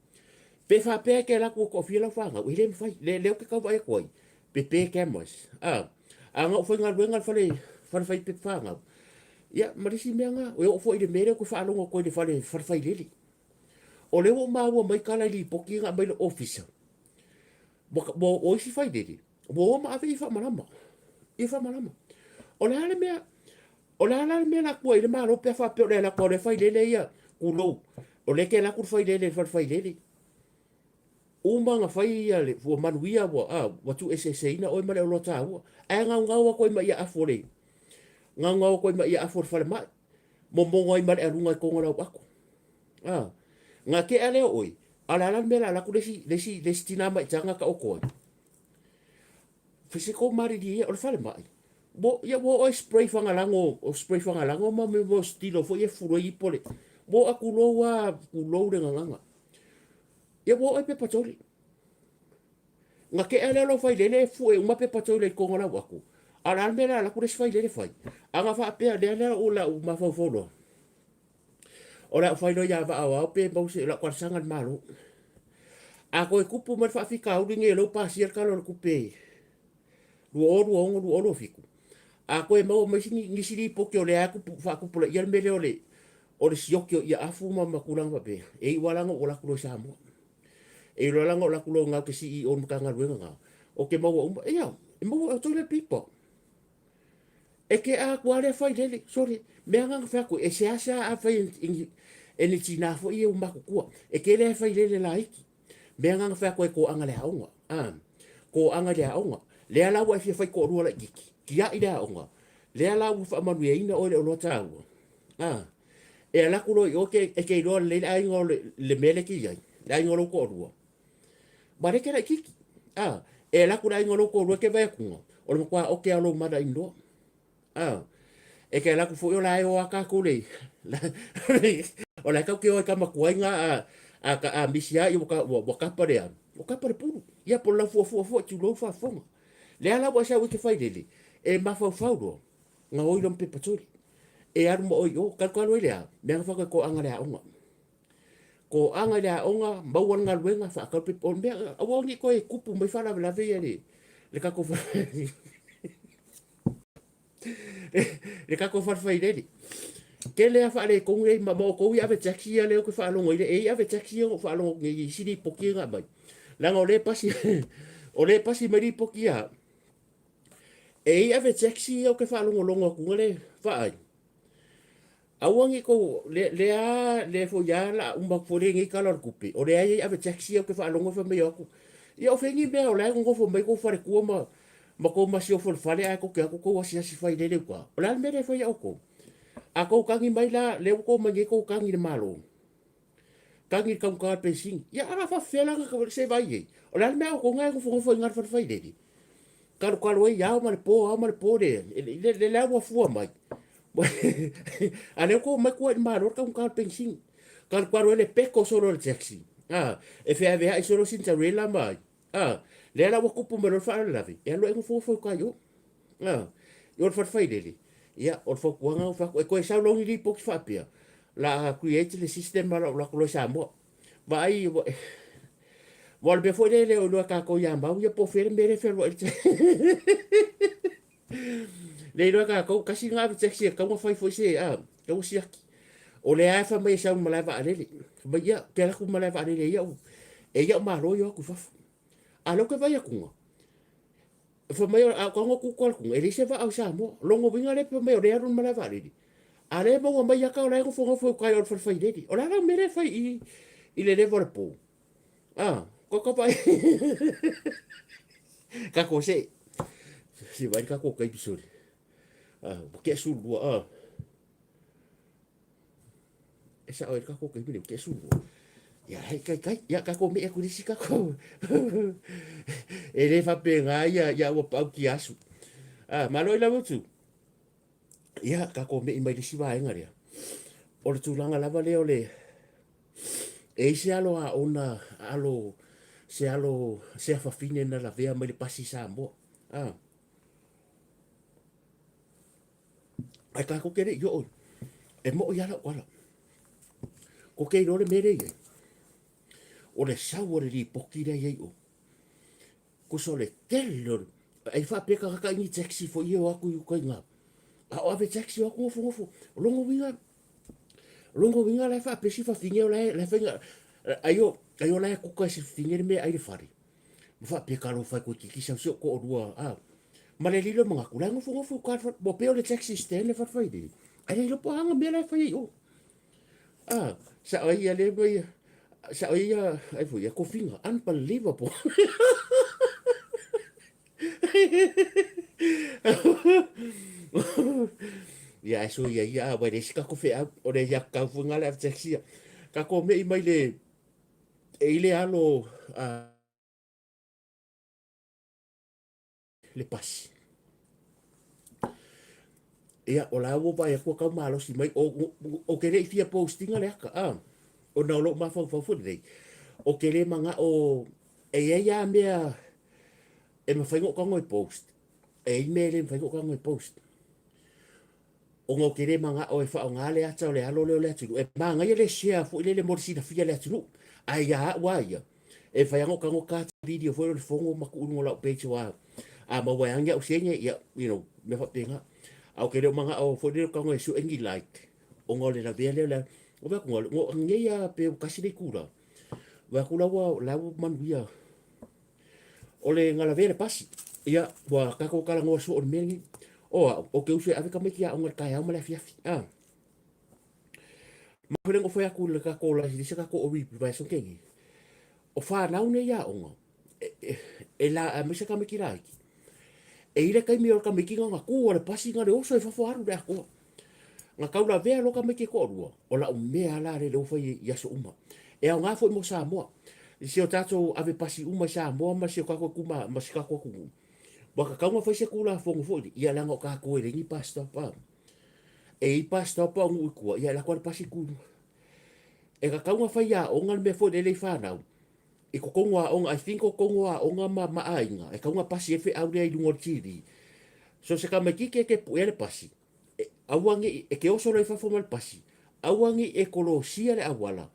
Pe faapea e te alu atu ua toafia lau fanau, e le mafai. Le, lea ou te tau vaai atu ai, pepe cameras. A, a na ou faigaluega i le fale, fale fai pepe fanau, ia, ma le isi mea na, e oo foi i le mea lea ou te faalogo atu ai i le fale, fale failele. O lea ua ou maua mai tala i lipoti na aumai le ofisa, ua, ua, o isi failele, ua o ma ave i faamalama, i faamalama. O le a le mea, O le a la le mea la tua i le Malo pe a faapea o le alu atu a le failele ia, tulou, o lea e te alu atu le failele i le fale failele. Uma ona fai ia le, ua manuia ua, a, ua tuueseeseina oe ma le oloa taua. Ae gaugau atu ai ma ia afu o le, gaugau atu ai ma ia afu o le falemai. Momono ai ma le aluga i totonu o lau ato. A, na tea lea o oe, a o le a la le mea o le a alu atu le isi, le isi, le isi tina maitaga taoto ai? Se tou malilie ia, o le falemai. Ua, ia ua oo ai spray fagalago, o spray fagalago ma mea o stilo foi e fufulu ai ipo le, ua oo atu tulou lava, tulou le gagana. Ia ua oo ai pepa toilet. Na tea lea o lau failele e fue uma pepa toilet i totonu o lau ato. A o le a le mea o le a alu atu le isi failele fai? A na faapea, lea la o lau mafaufau loa, O le a ou fai loa ia vaa aoao pe maua se, o le a ou talosaga i le Malo. A toe tupu mai le faafitauli lenei o lea ua pasia le Tala o le Tupe 2026 2027, a toe maua mai nisi lipoti o lea lava e faatupulaia le mea lea o le o le sioki o iaafu ma ma tulaga faapea, e iu lava la ona ou alu atu loa i Samoa. E iu loa la ona ou alu atu loa i ina ou te CEO i le Matagaluega lena, ou te maua uma, ia, e maua e toilet paper. E te atu lava lea failele, sole, mea na na fai atu, e seasea a fai e ni tinā foi ia ua matutua, e tele lava failele laiti. Mea na na fai atu ai toaga i le aoga, a, toaga i le aoga. Lea la ua e fia fai toalua laitiiti, tiai le aoga, lea la ua faamanuiaina oe i le oloa taua, a, e alu atu loa i o e te iloa lelei le aiga o le mea lea e te i ai, le aiga o lou toalua. Ma lea e te laitiiti. A, e alu atu le aiga o lou toalua e te vaai atuga, o le matua ote lava o lou mala inoa. A, e te alu atu foi o la e o lava tatou le, o la e tatou te o ai tama tuai na a, a, a misi lava ua, ua, ua kapa le a, ua kapa le pulu. Ia po o le laufuafua foi, tulou faafofoga. Lea la ua e sau e te failele, e mafaufau loa, gaoi loa ma pepa toli. E alu ma oe i o, talu talu ai le a, mea na fai atu ai toaga le aoga. Toaga i le aoga, maua le galuega, faatau le pepa, o le mea, aua ne i toe tupu mai faalavelave ia le, le tatou le tatou fale failele. Tele lava faaletonu ia ma outou ia ave taxi ia lea ou te faalogo i le e ave taxi ia na ou faalogo atu nei i isi lipoti ia na aumai. Leaga o lea e pasi o lea e pasi mai lipoti ia e i ave taxi ia ou te faalogologo atu le vaai. Aua ne i tou, lea, lea, lea foi lava o le a uma atu foi lenei Tala o le Tupe, o lea e i ai ave taxi ia ou te faalogo fai mai o atu, ia o fea ni mea o la e nonofo mai tou faletua ma, ma tou masiofo i le fale ae tou te o atu tou asiasi failele i uta. O le a le mea lea e fai ia outou? A tou tagi mai la, lea ua tou omai nei tou tagi i le Malo, tagi i le taugata o le penisini, ia a o le a faapefea la ona se vaai i ai? O le a le mea a outou na e nofonofo ai i ina i le fale failele? Talotalo ai ao ma le po, ao ma le po le, le, le, le ua fua mai. A lea ua omai tua i le Malo le taugata o le penisini. Talotalo ai le peko solo o le taxi. A, e feaveai solo Cinderella ma ai. A, lea la ua tupu mai loa le faalavelave, e alu e nofonofo i uta i o. A, i o le fale failele. Ia, o le fautuaga na fai atu, e toe sau loa ni lipoti faapea, la create le system a lou alu atu loa i Samoa. Vaai, aua o le mea foi lea e le o iloa e tatou ia Mau ia po o fea le mea lea e fealuai le le iloa e tatou, tasi lena ave taxi e tatau ona fai foi se, a, tatau ona siaki. O lea lava e fai mai e sau i le malae vaalele. Fai mai, ia, ou te alu atu i le malae vaalele e i ai e i ai au malo ia o atu i fafo. A o lea ou te vaai atu, fai mai, a ou tago atu uta e leai se vaa o Samoa. O lona uiga lea fai mai o lea e alu i le malae vaalele. A o lea e maua mai ata o la e nofonofo i uta i o le fale failele. O le a la le mea lea e fai i i le leva o le po? A, ko ka vai. Tatou se. Se vai tatou taimi sole. A, ua tea 12, a. E sao ai le tatou taimi nei, ua tea 12. Ia, hei, kai, kai, ia, tatou me'i atu i le isi tatou. E le faapena ia, ia ua pau ki asu. A, malo i lau utu. Ia, tatou me'i mai le isi vaega lea. O le tulaga lava lea o le, e i ai se alo aona, alo, se alo, se afafine na lavea mai le pasi i Samoa. A. Ae tatou te le i oo e moʻi lava lau tala. Ko te iloa le mea lea e i ai, o le sau o le lipoti lea e i ai o, tusa o le tele o le, ai faapea tagata i ni taxi foi ia e o atu i uta i ina, a o ave taxi o atu nofonofo. O lona uiga, o lona uiga la e faapea si fafine o la e, la e fai ai o, ai o la e kuka e si fafine le meaai i le fale. Ma faapea talofa e toeitiiti sau si ou toalua, a. Ma le lilo manatu, la e nofonofo i uta i le fale, ua pei o le taxi stand le fale failele. Ae le iloa po o a ana mea la e fai ai i o. A, sao ai ia lea mea ia. Sa'o ia ai foi ia kofiga. Unbelievable. Ia ae so ia ia a wai le isi kako feau o le ia kau foi ngale ave taxi ia. Kako me i mai le e i le alo a le pasi. Ia, o la ua vaai atu ua tau malosi mai, o, o ke le i fia postinga le aka, a, ona o lou mafaufau foi lenei, o ke le mana'o, e i ai lava mea e mafai ona ou tago e post, e i ai mea e le mafai ona ou tago e post. Ona ou te le mana'o e faaoga le ata o le alo lea o le atunuu, e manaia le share foi lele mo le silafia e le atunuu, ae ia a'u a ia, e mafai lava ona ou tago cut video foi lea o le fono ma tuu i luga o la'u page aua a maua ai lava ni a'u sene, ia, you know, mea faapena. Ae ou te le o mana'o foi lele ou tago e sue ni like ona o le lavea lea o le alo. Vaai atu, na nei lava pe ua tasi le itula, vaai atu la ua, la ua manuia O le galavea le pasi. Ia, ua tatou talanoa soo i le mea lenei. O au, ou te uso e ave tamaiti i aoga i le taeao ma le afiafi. A. Ma fai le fai atu i le tatou la se tatou o vaiaso tea nei. O whanau nei aoga, e, e, e la, aemaise tamaiti laiti. E i le taimi o le tamaiti na ona tu o le pasi na le oso i fafo alu le atoa. Na taulavea loa tamaiti e toalua, o lau mea la lea ua fai i aso uma. E aoga foi mo Samoa. I si o tatou ave pasi uma i Samoa ma si o tatou ituma, ma si tatou atunuu. Ua tatau ona fai se Tulafono foi lea, ia leaga o tatou e leai ni bus stop a. E i ai bus stop a o nuu i tua, ia e alu atu lava le pasi tu i luga. E tatau ona fai aoga le mea foi lele i fanau, i totonu o aoga, I think o totonu o aoga ma, ma aiga, e tatau ona pasi ai le feau lea i luga o le TV. So se tamaititi e te puea le pasi, e, aua ne i, e te oso loa i fafo ma le pasi, aua ne i e kolosia le auala,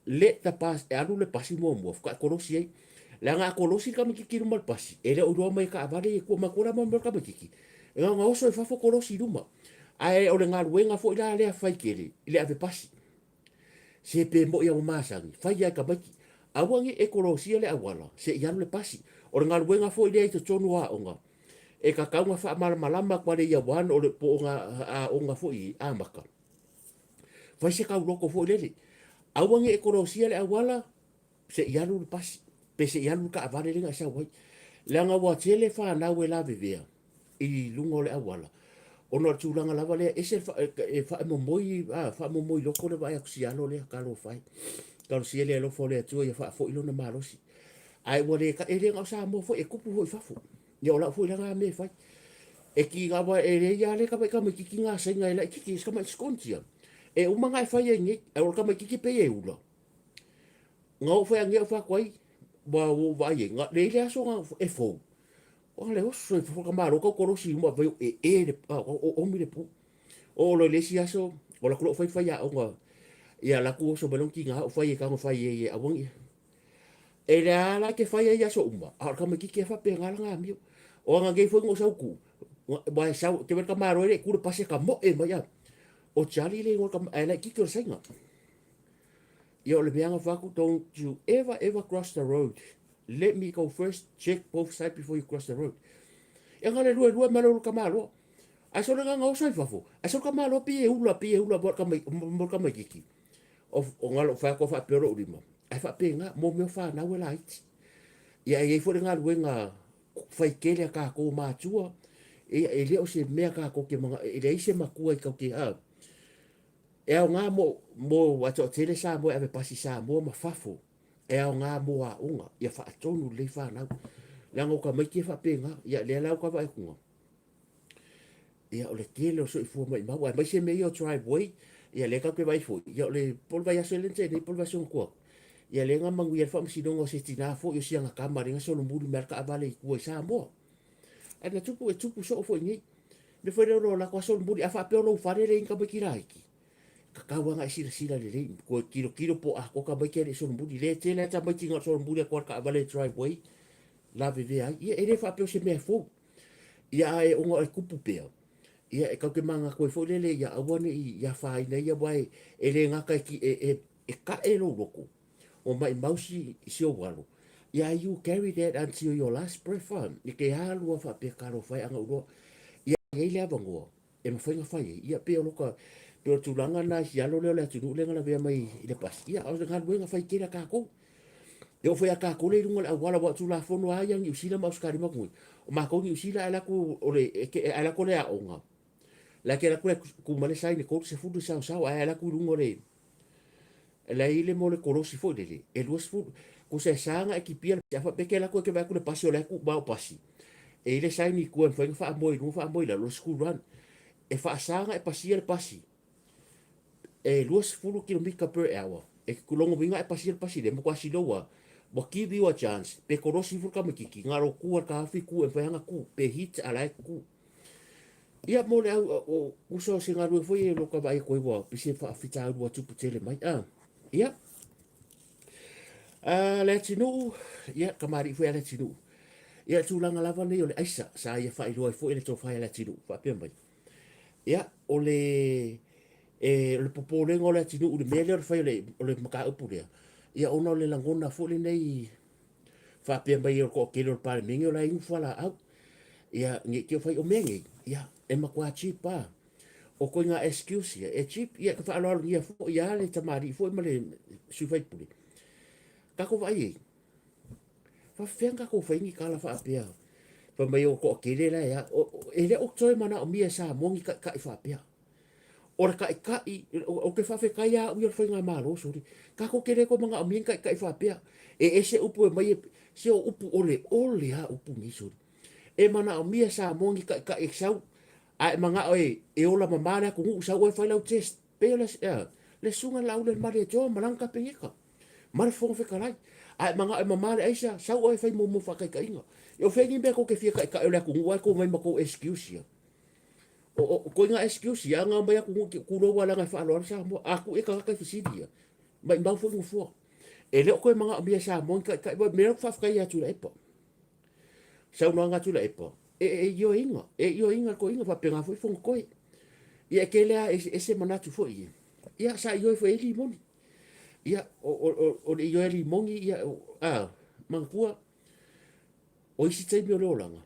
let the bus, e alu le pasi muamua, faatoa e kolosi ai. Leaga a kolosi le tamaititi i luma o le pasi, e le o iloa mai e taavale ia i tua, matua la ma le tamaititi, e na ona oso i fafo kolosi i luma. Ae o le galuega foi la lea fai tele i le ave pasi. Se pe moi a ua masani, fai lava e tamaiti. Aua ne i e kolosia le auala, se i alu le pasi. O le galuega foi lea i totonu o aoga, e tatau ona faamalamalama atu a le Year One o le po o na aoga foi amata. Fai se tauloko foi lele. Aua ne i e kolosia le auala, se i alu le pasi, pe se i alu le taavale lea na e sau ai. Leaga ua tele fanau e lavevea i luga o le auala, ona o le tulaga lava lea, ese le e faamomo'i, a, faamomo'i loko le vaai atu si alo lea, talofa e. Talosia le alofa o le Atua ia faafoi lona malosi. Ae ua le, e le na o Samoa foi, e tupu foi i fafo. Ia o lau foi la na mea e fai. E ki ngā wai, e lei a le tamaiti tamaititi ngā sainga e laititi, e se tamaiti skonti ia. E uma ngā e fai ai nei, e o le tamaititi pei e ula. Ngā o whai angia o whāku ai, wā o wai e, ngā le ile aso ngā e fou. O le oso e whakamalo kau korosi uma vai o e e le, o omi le pu. O o lo le isi aso, o la kulo whai whai a onga, ia la ku oso melong ki ngā o whai e kango whai e e awangi. E le a la ke whai ai aso uma, a o le tamaititi e whapea ngā la ngā mio. O anga ngei foi ngo sau ku, wa e sau, te wera ka maro e le kura pase ka mo e mai a. O Charlie le ingoa ka, e lai kiki o le sainga. Ia o le mea nga whaku, don't you ever ever cross the road. Let me go first, check both sides before you cross the road. E nga le lue lue ma le ulu ka maloa. Ai so le nga oso i fafo. Ai so ka maloa pi e ula, pi e ula mo ka mai, mo ka mai kiki. O, o nga lo whaku wha lou lima. Ai wha mo mea whanau e laiti. Ia e iai foi le galuega fai tele a kākou mātua, e, e le o se mea kākou ke manga, e leai se makua i kau ke a. E aoga mo, mo a toatele Samoa e ave pasi Samoa ma fafo, e aoga mo aoga, ia faatonu lelei whanau. Leaga o tamaiti e faapena, ia lea la ua ka vaai atuga. Ia, o le tele o soifua maimau, aemaise mea ia o driveway, ia lea tatou te vaai foi, ia o le po o le vaiaso lea na tea nei po o le vaiaso na tua atu, ia lea na manuia ai le faamasinoga o se tinā foi o siana tama lea na solomuli mai ai le taavale i tua i Samoa. Ae na tupu, e tupu soo foi nei. Mea foi lea o lo latou solomuli, a faapea o lou fale lea i ni tamaiti laiti, tatau lava ona e silasila lelei, toe tilotilo po o atoa tamaiti ae le i solomuli. Lea e tele lava tamaiti na o le solomuli atu lava i le taavale i le driveway, lavevea ai. Ia e le faapea o se mea fou. Ia ae ona e tupu pea, ia e tatou te manatu ai foi lele ia aua ne i afaina ia aua e, e le gata e, e, e, e kaʻe lou loto, o maʻimau si, si ou alo, ia you carry that until your last breath, a, i ke alu a faapea talofa e ana ou loa, ia i ai le avanoa e mafai ona fai ai, ia pei o loka, Pei o le tulaga lena i si alo lea o Leatinuu lea na lavea mai i le pasi, ia o le galuega fai tele a tatou. E oo foi ia tatou lea i luga o le auala, aua o Tulafono lava ia a Niu Sila ma Ausetalia ma atunuu, o matou i Niu Sila a alu atu o le, a alu atu o le aoga, la e te alu atu e tu mai le sign e 30 le saosao, ae alu atu i luga o le, la e i ai le mea o le kolosi foi lele, e 20, tusa e sa ona e kipia, a faapea e te alu atu e te vaai atu i le pasi o la e tuuvao pasi, e i ai le sign i tua e mafai ona faamoe i luga faamoe i lalo, o le school run. E faasa ona e pasia le pasi e 20 kilomita per hour. E lona uiga a e pasia le pasi lea, e matua slow lava, ua give you a chance pe kolosi ifo le tamaititi, na o lou tu lava i le taofi tu, e mafai lava ona tu, pe hit a o la e tu. Ia mo le au, o uso o se galuega foi e loka vaai atu ai ua pei se faafitauli ua tupu tele mai. A, ia. A, Leatinuu, ia, kamali'i foi a Leatinuu. Ia, tulaga lava nei o le aisa, sa ia faailoa ai foi e le tofa ia Leatinuu, faapea mai. Ia, o le, e, o le popolega o Leatinuu i le mea lea o le fai o le, o le mataupu lea, ia ona o le lagona foi lenei faapea mai o le toatele o le Palemene o la e inu fualaau. Ia, ne i te i ua fai, o mea nei, ia, e matua cheap lava. O ituaiga excuse ia, e cheap, ia e faaaloalogia foi lava le tamalii foi ma le sui usufono. Tatou vaai i ai, faapefea ona tatou fai ni tala faapea, fai mai o toatele la e a, e le o toe manaomia e Samoa ni taitai faapea. O le taitai, ou te faafetai lava au ia i le faigamalo sole, tatou te le toe manaomia ni taitai faapea. E ese upu e aumai, se o upu oleole lava upu nei sole. E manaomia e Samoa ni taitai e sau, a e manao e ola mama le atunuu, sau oe e fai lau test. Pei o le, le Susuga i le Laaulialemalietoa ma lana Kapeneta ma le Fofoga Fetalai. A e manao e mama le aisa, sau oe e fai muamua faataitaiga. O fea ni mea tou te fia taitai o le atunuu ae tou omai ma tou excuse ia. O ituaiga excuse ia, ana omai atunuu tulou lava leaga e faaaloalo Samoa. A tuu i ai tagata e fesili ia, maimau foi nofoa. E le o toe manaomia e Samoa ni taitai. O le mea lea ou te faafetai ia Tuilaepa. Saunoaga a Tuilaepa, e, e ioeina, e ioeina le toeaina, faapena foi Fonotoe. Ia e tele lava e eseese manatu foi ia. Ia sa ioe foi i ai Limoni. Ia o, o, o, o le ioe a Limoni, ia, o, a, manatua, o isi taimi o le olaga,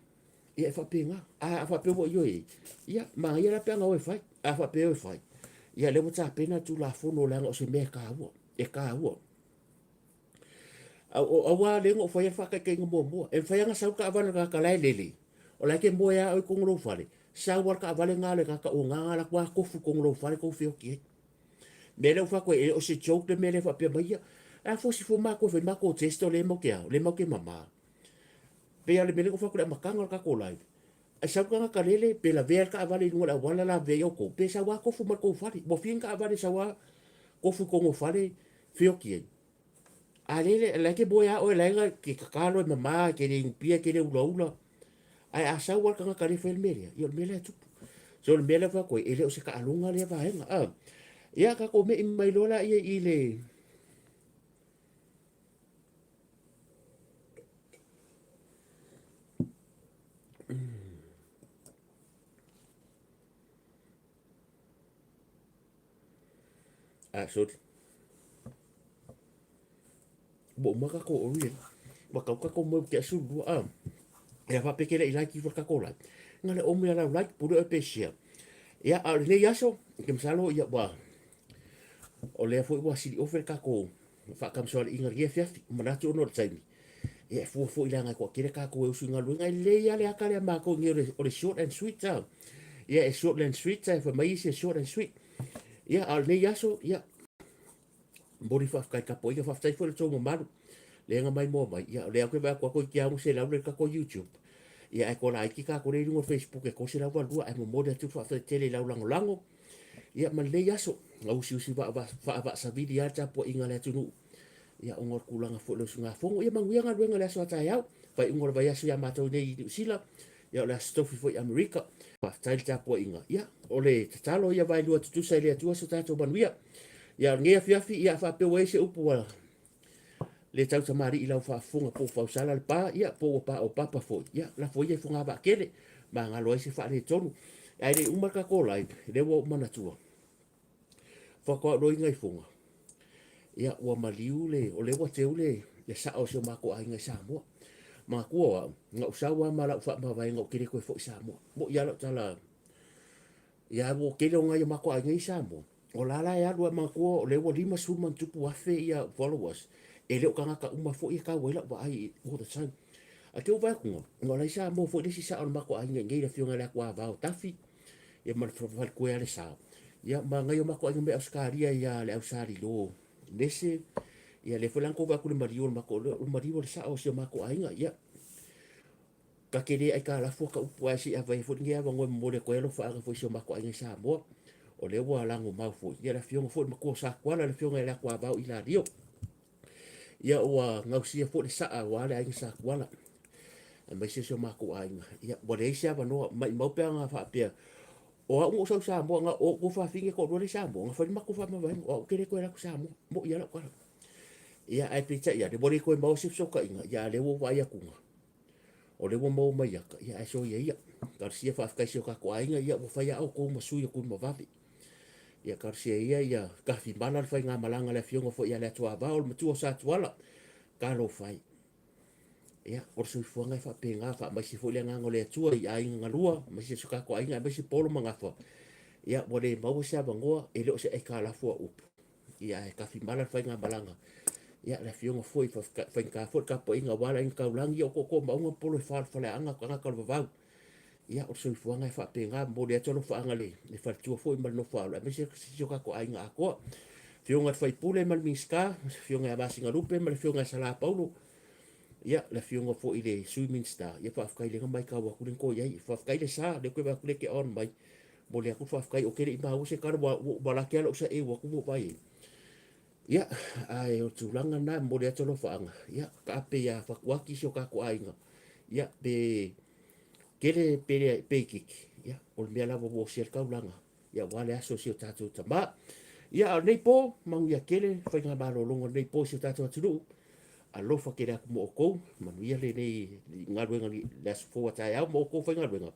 ia e faapena. A faapea ua ioe ai, ia manaia la pe ana o e fai. A faapea o e fai, ia lea ua tapena le Tulafono leaga o se mea e taua, e taua. Aua lea na ou faia le faataitaiga muamua. E mafai lava ona sau le taavale a le tagata la e lele, o la e te moe lava oe i totonu o lou fale, sau lava le taavale lena a le tagata o na alu atu lava tofu i totonu o lou fale tou feoti ai. Mea lea ua fai atu ai, e le o se joke le mea lea faapea mai ia. A fosi fua matou e fai matou test o lea matou te a, o lea matou te mama. Pei lava o le mea lea na ou fai atu i le amataga o le tatou live, e sau le tagata lele pe lavea le taavale i luga o le auala lavea ai outou, pe sau lava tofu mai le tou fale. Ua fia ni taavale e sau lava tofu i totonu o fale feoti ai. A lele, la e te moe lava oe, la e te tatalo e mama, e te le inupia, e te le ulaula. Ae a sau lava le tagata lea e fai le mea lea, ia o le mea lea e tupu. So o le mea lea e fai atu ai, e le o se taaloga lea vaega. A. Ia tatou me'i mai loa laia i le Ah, sorry. Ua uma tatou ori e. Ua tau tatou moe ke asu lua a. Ia faapea ke le i like ifo le tatou like. Nga le omo ia lau like pule oe pe share. Ia a o lenei aso, ke masalo ia ua o lea foi ua sili ofe le tatou faatamasoaliiga i lenei afiafi. Manatu ona o le taimi. Ia e fua foi leaga e toatele tatou e usu i galuega. E lelei lava le ata lea a matou nei o le short and sweet a. Ia e short and sweet a e fai mai isi e short and sweet. Ia a o lenei aso, ia momoli faafetai tapuaiga, faafetai foi i le tou mamalu lea na maimoa mai. Ia o lea ou te vaai atu lava toeitiiti 600 le tatou YouTube. Ia ae toa laiti tatou lea i luga o Facebook e 302 ae momoli atu le faafetai tele i lau lagolago. Ia ma lenei aso, na usiusi faavaasavili lava le tapuaiga a le atunuu. Ia ona o le tulaga foi o le usugafono. Ia manuia galuega i le aso a taeao. Faaiuga o le vaiaso ia matou nei i Niu Sila. Ia o le aso tofi foi i Amerika. Faafetai le tapuaiga. Ia o le tatalo ia vaelua tutusa i le Atua so tatou manuia. Ia o lenei afiafi, ia a faapea ua i ai se upu ua le tautamalii i lau faafofoga po ua fausala le pa, ia po ua paopapa foi, ia lafo ia i fogavaa tele, magalo ai se faaletonu. Ae le i uma le tatou live, lea ua ou manatua, faatoa ou loiga i foga, ia ua maliu le, o lea ua teu le, le sao o si o matou aiga i Samoa. Manatua o au, na ou sau lava ma lau faamavaega ou te le toe foi i Samoa. Mo'i lava lau tala, ia ua tele o nai o matou aiga i Samoa. O la la e alu a manatua o lea ua 50,000+ ia followers, e le o tagata uma foi e tau ai lau vaai all the time. Ae te ou vaai atu na o la i Samoa foi le isi sao o le matou aiga i inei le afioga ia Leatuavao Tafi, ia ma le faletua ia Lesao, ia ma nai o matou aiga mai Ausetalia ia le Ausalilo Nese, ia lea foi la na tou vaai atu i le maliu o le matou, o le maliu o le sao o si o matou aiga, ia ta te le aitalafu ata upu ae se i ave ai foi lenei avanoa e momoli atu ai alofaaga foi i si o matou aiga i Samoa. O lea ua lagomau foi, ia le afioga foi i le matua o Satuala, le afioga ia Leatuavao Ilalio. Ia ua gausia foi le saa aua le aiga Satuala, aemaise si o matou aiga. Ia ua leai se avanoa, maimau pe ana faapea, o au na ou sau i Samoa, na o outou fafine toalua lea i Samoa, na fai le matou faamavaega, o au ou te le toe alu atu i Samoa, mo'i lava lau tala. Ia ae peitai ane, ua le toe maua se fesootaiga, ia a o lea ua ou vaai atu, o lea ua maua mai ata, ia ae soia ia. Talosia faafetai i si o tatou aiga, ia ua fai lava outou ma sui o Tuimavave. Ia talosia ia ia tafimala le faigamalaga a le afioga foi ia Leatuavao, o le matua o Satuala, talofa e. Ia, o le soifuaga e faapena, faamaise foi le agaga o le Atua i aiga galua, aemaise si o tatou aiga, aemaise Polo ma Gafa. Ia, ua le maua se avanoa, e le o se aitalafu au upu. Ia, ae tafimala le faigamalaga. Ia, le afioga foi, faigata foi le tapuaiga aua le aiga taulagi, ia o tootoo maauga ma polo e fa o le faleaana, tagata o le vavau. Ia, o le soifuaga e faapena, momoli atu alofaaga i le faletua foi ma le nofoaalo, aemaise si o tatou aiga atoa. Afioga i le sui usufono ma le Minisita, afioga ia Masinalupe ma le afioga ia Sala Paulo, ia, le afioga foi i le Sui Minisita, ia faafetai o lea na matau atu lea na toe i ai. Faafetai le sa, o lea ou te vaai atu o lea e te on mai. Momoli atu le faafetai, ou te le i maua se tala, ua ou laki lava lou saeu atu ma ou vaai i ai. Ia, ae o le tulaga lena, e momoli atu alofaaga, ia, taape ia fatuaki si o tatou aiga, ia, pe tele pe, pe itiiti, ia, o le mea lava ua osia le taulaga, ia, aua le aso o si o tatou tama. Ia, a o lenei po, manuia tele faigamalologa o lenei po i si o tatou atunuu, alofa tele atu mo outou, manuia lenei galuega i le aso fou a taeao ma outou faigaluega.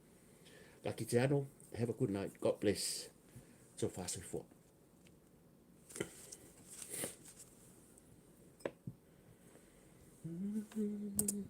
Ka kite ano, have a good night, God bless. Tofa soifua. Mm-hmm.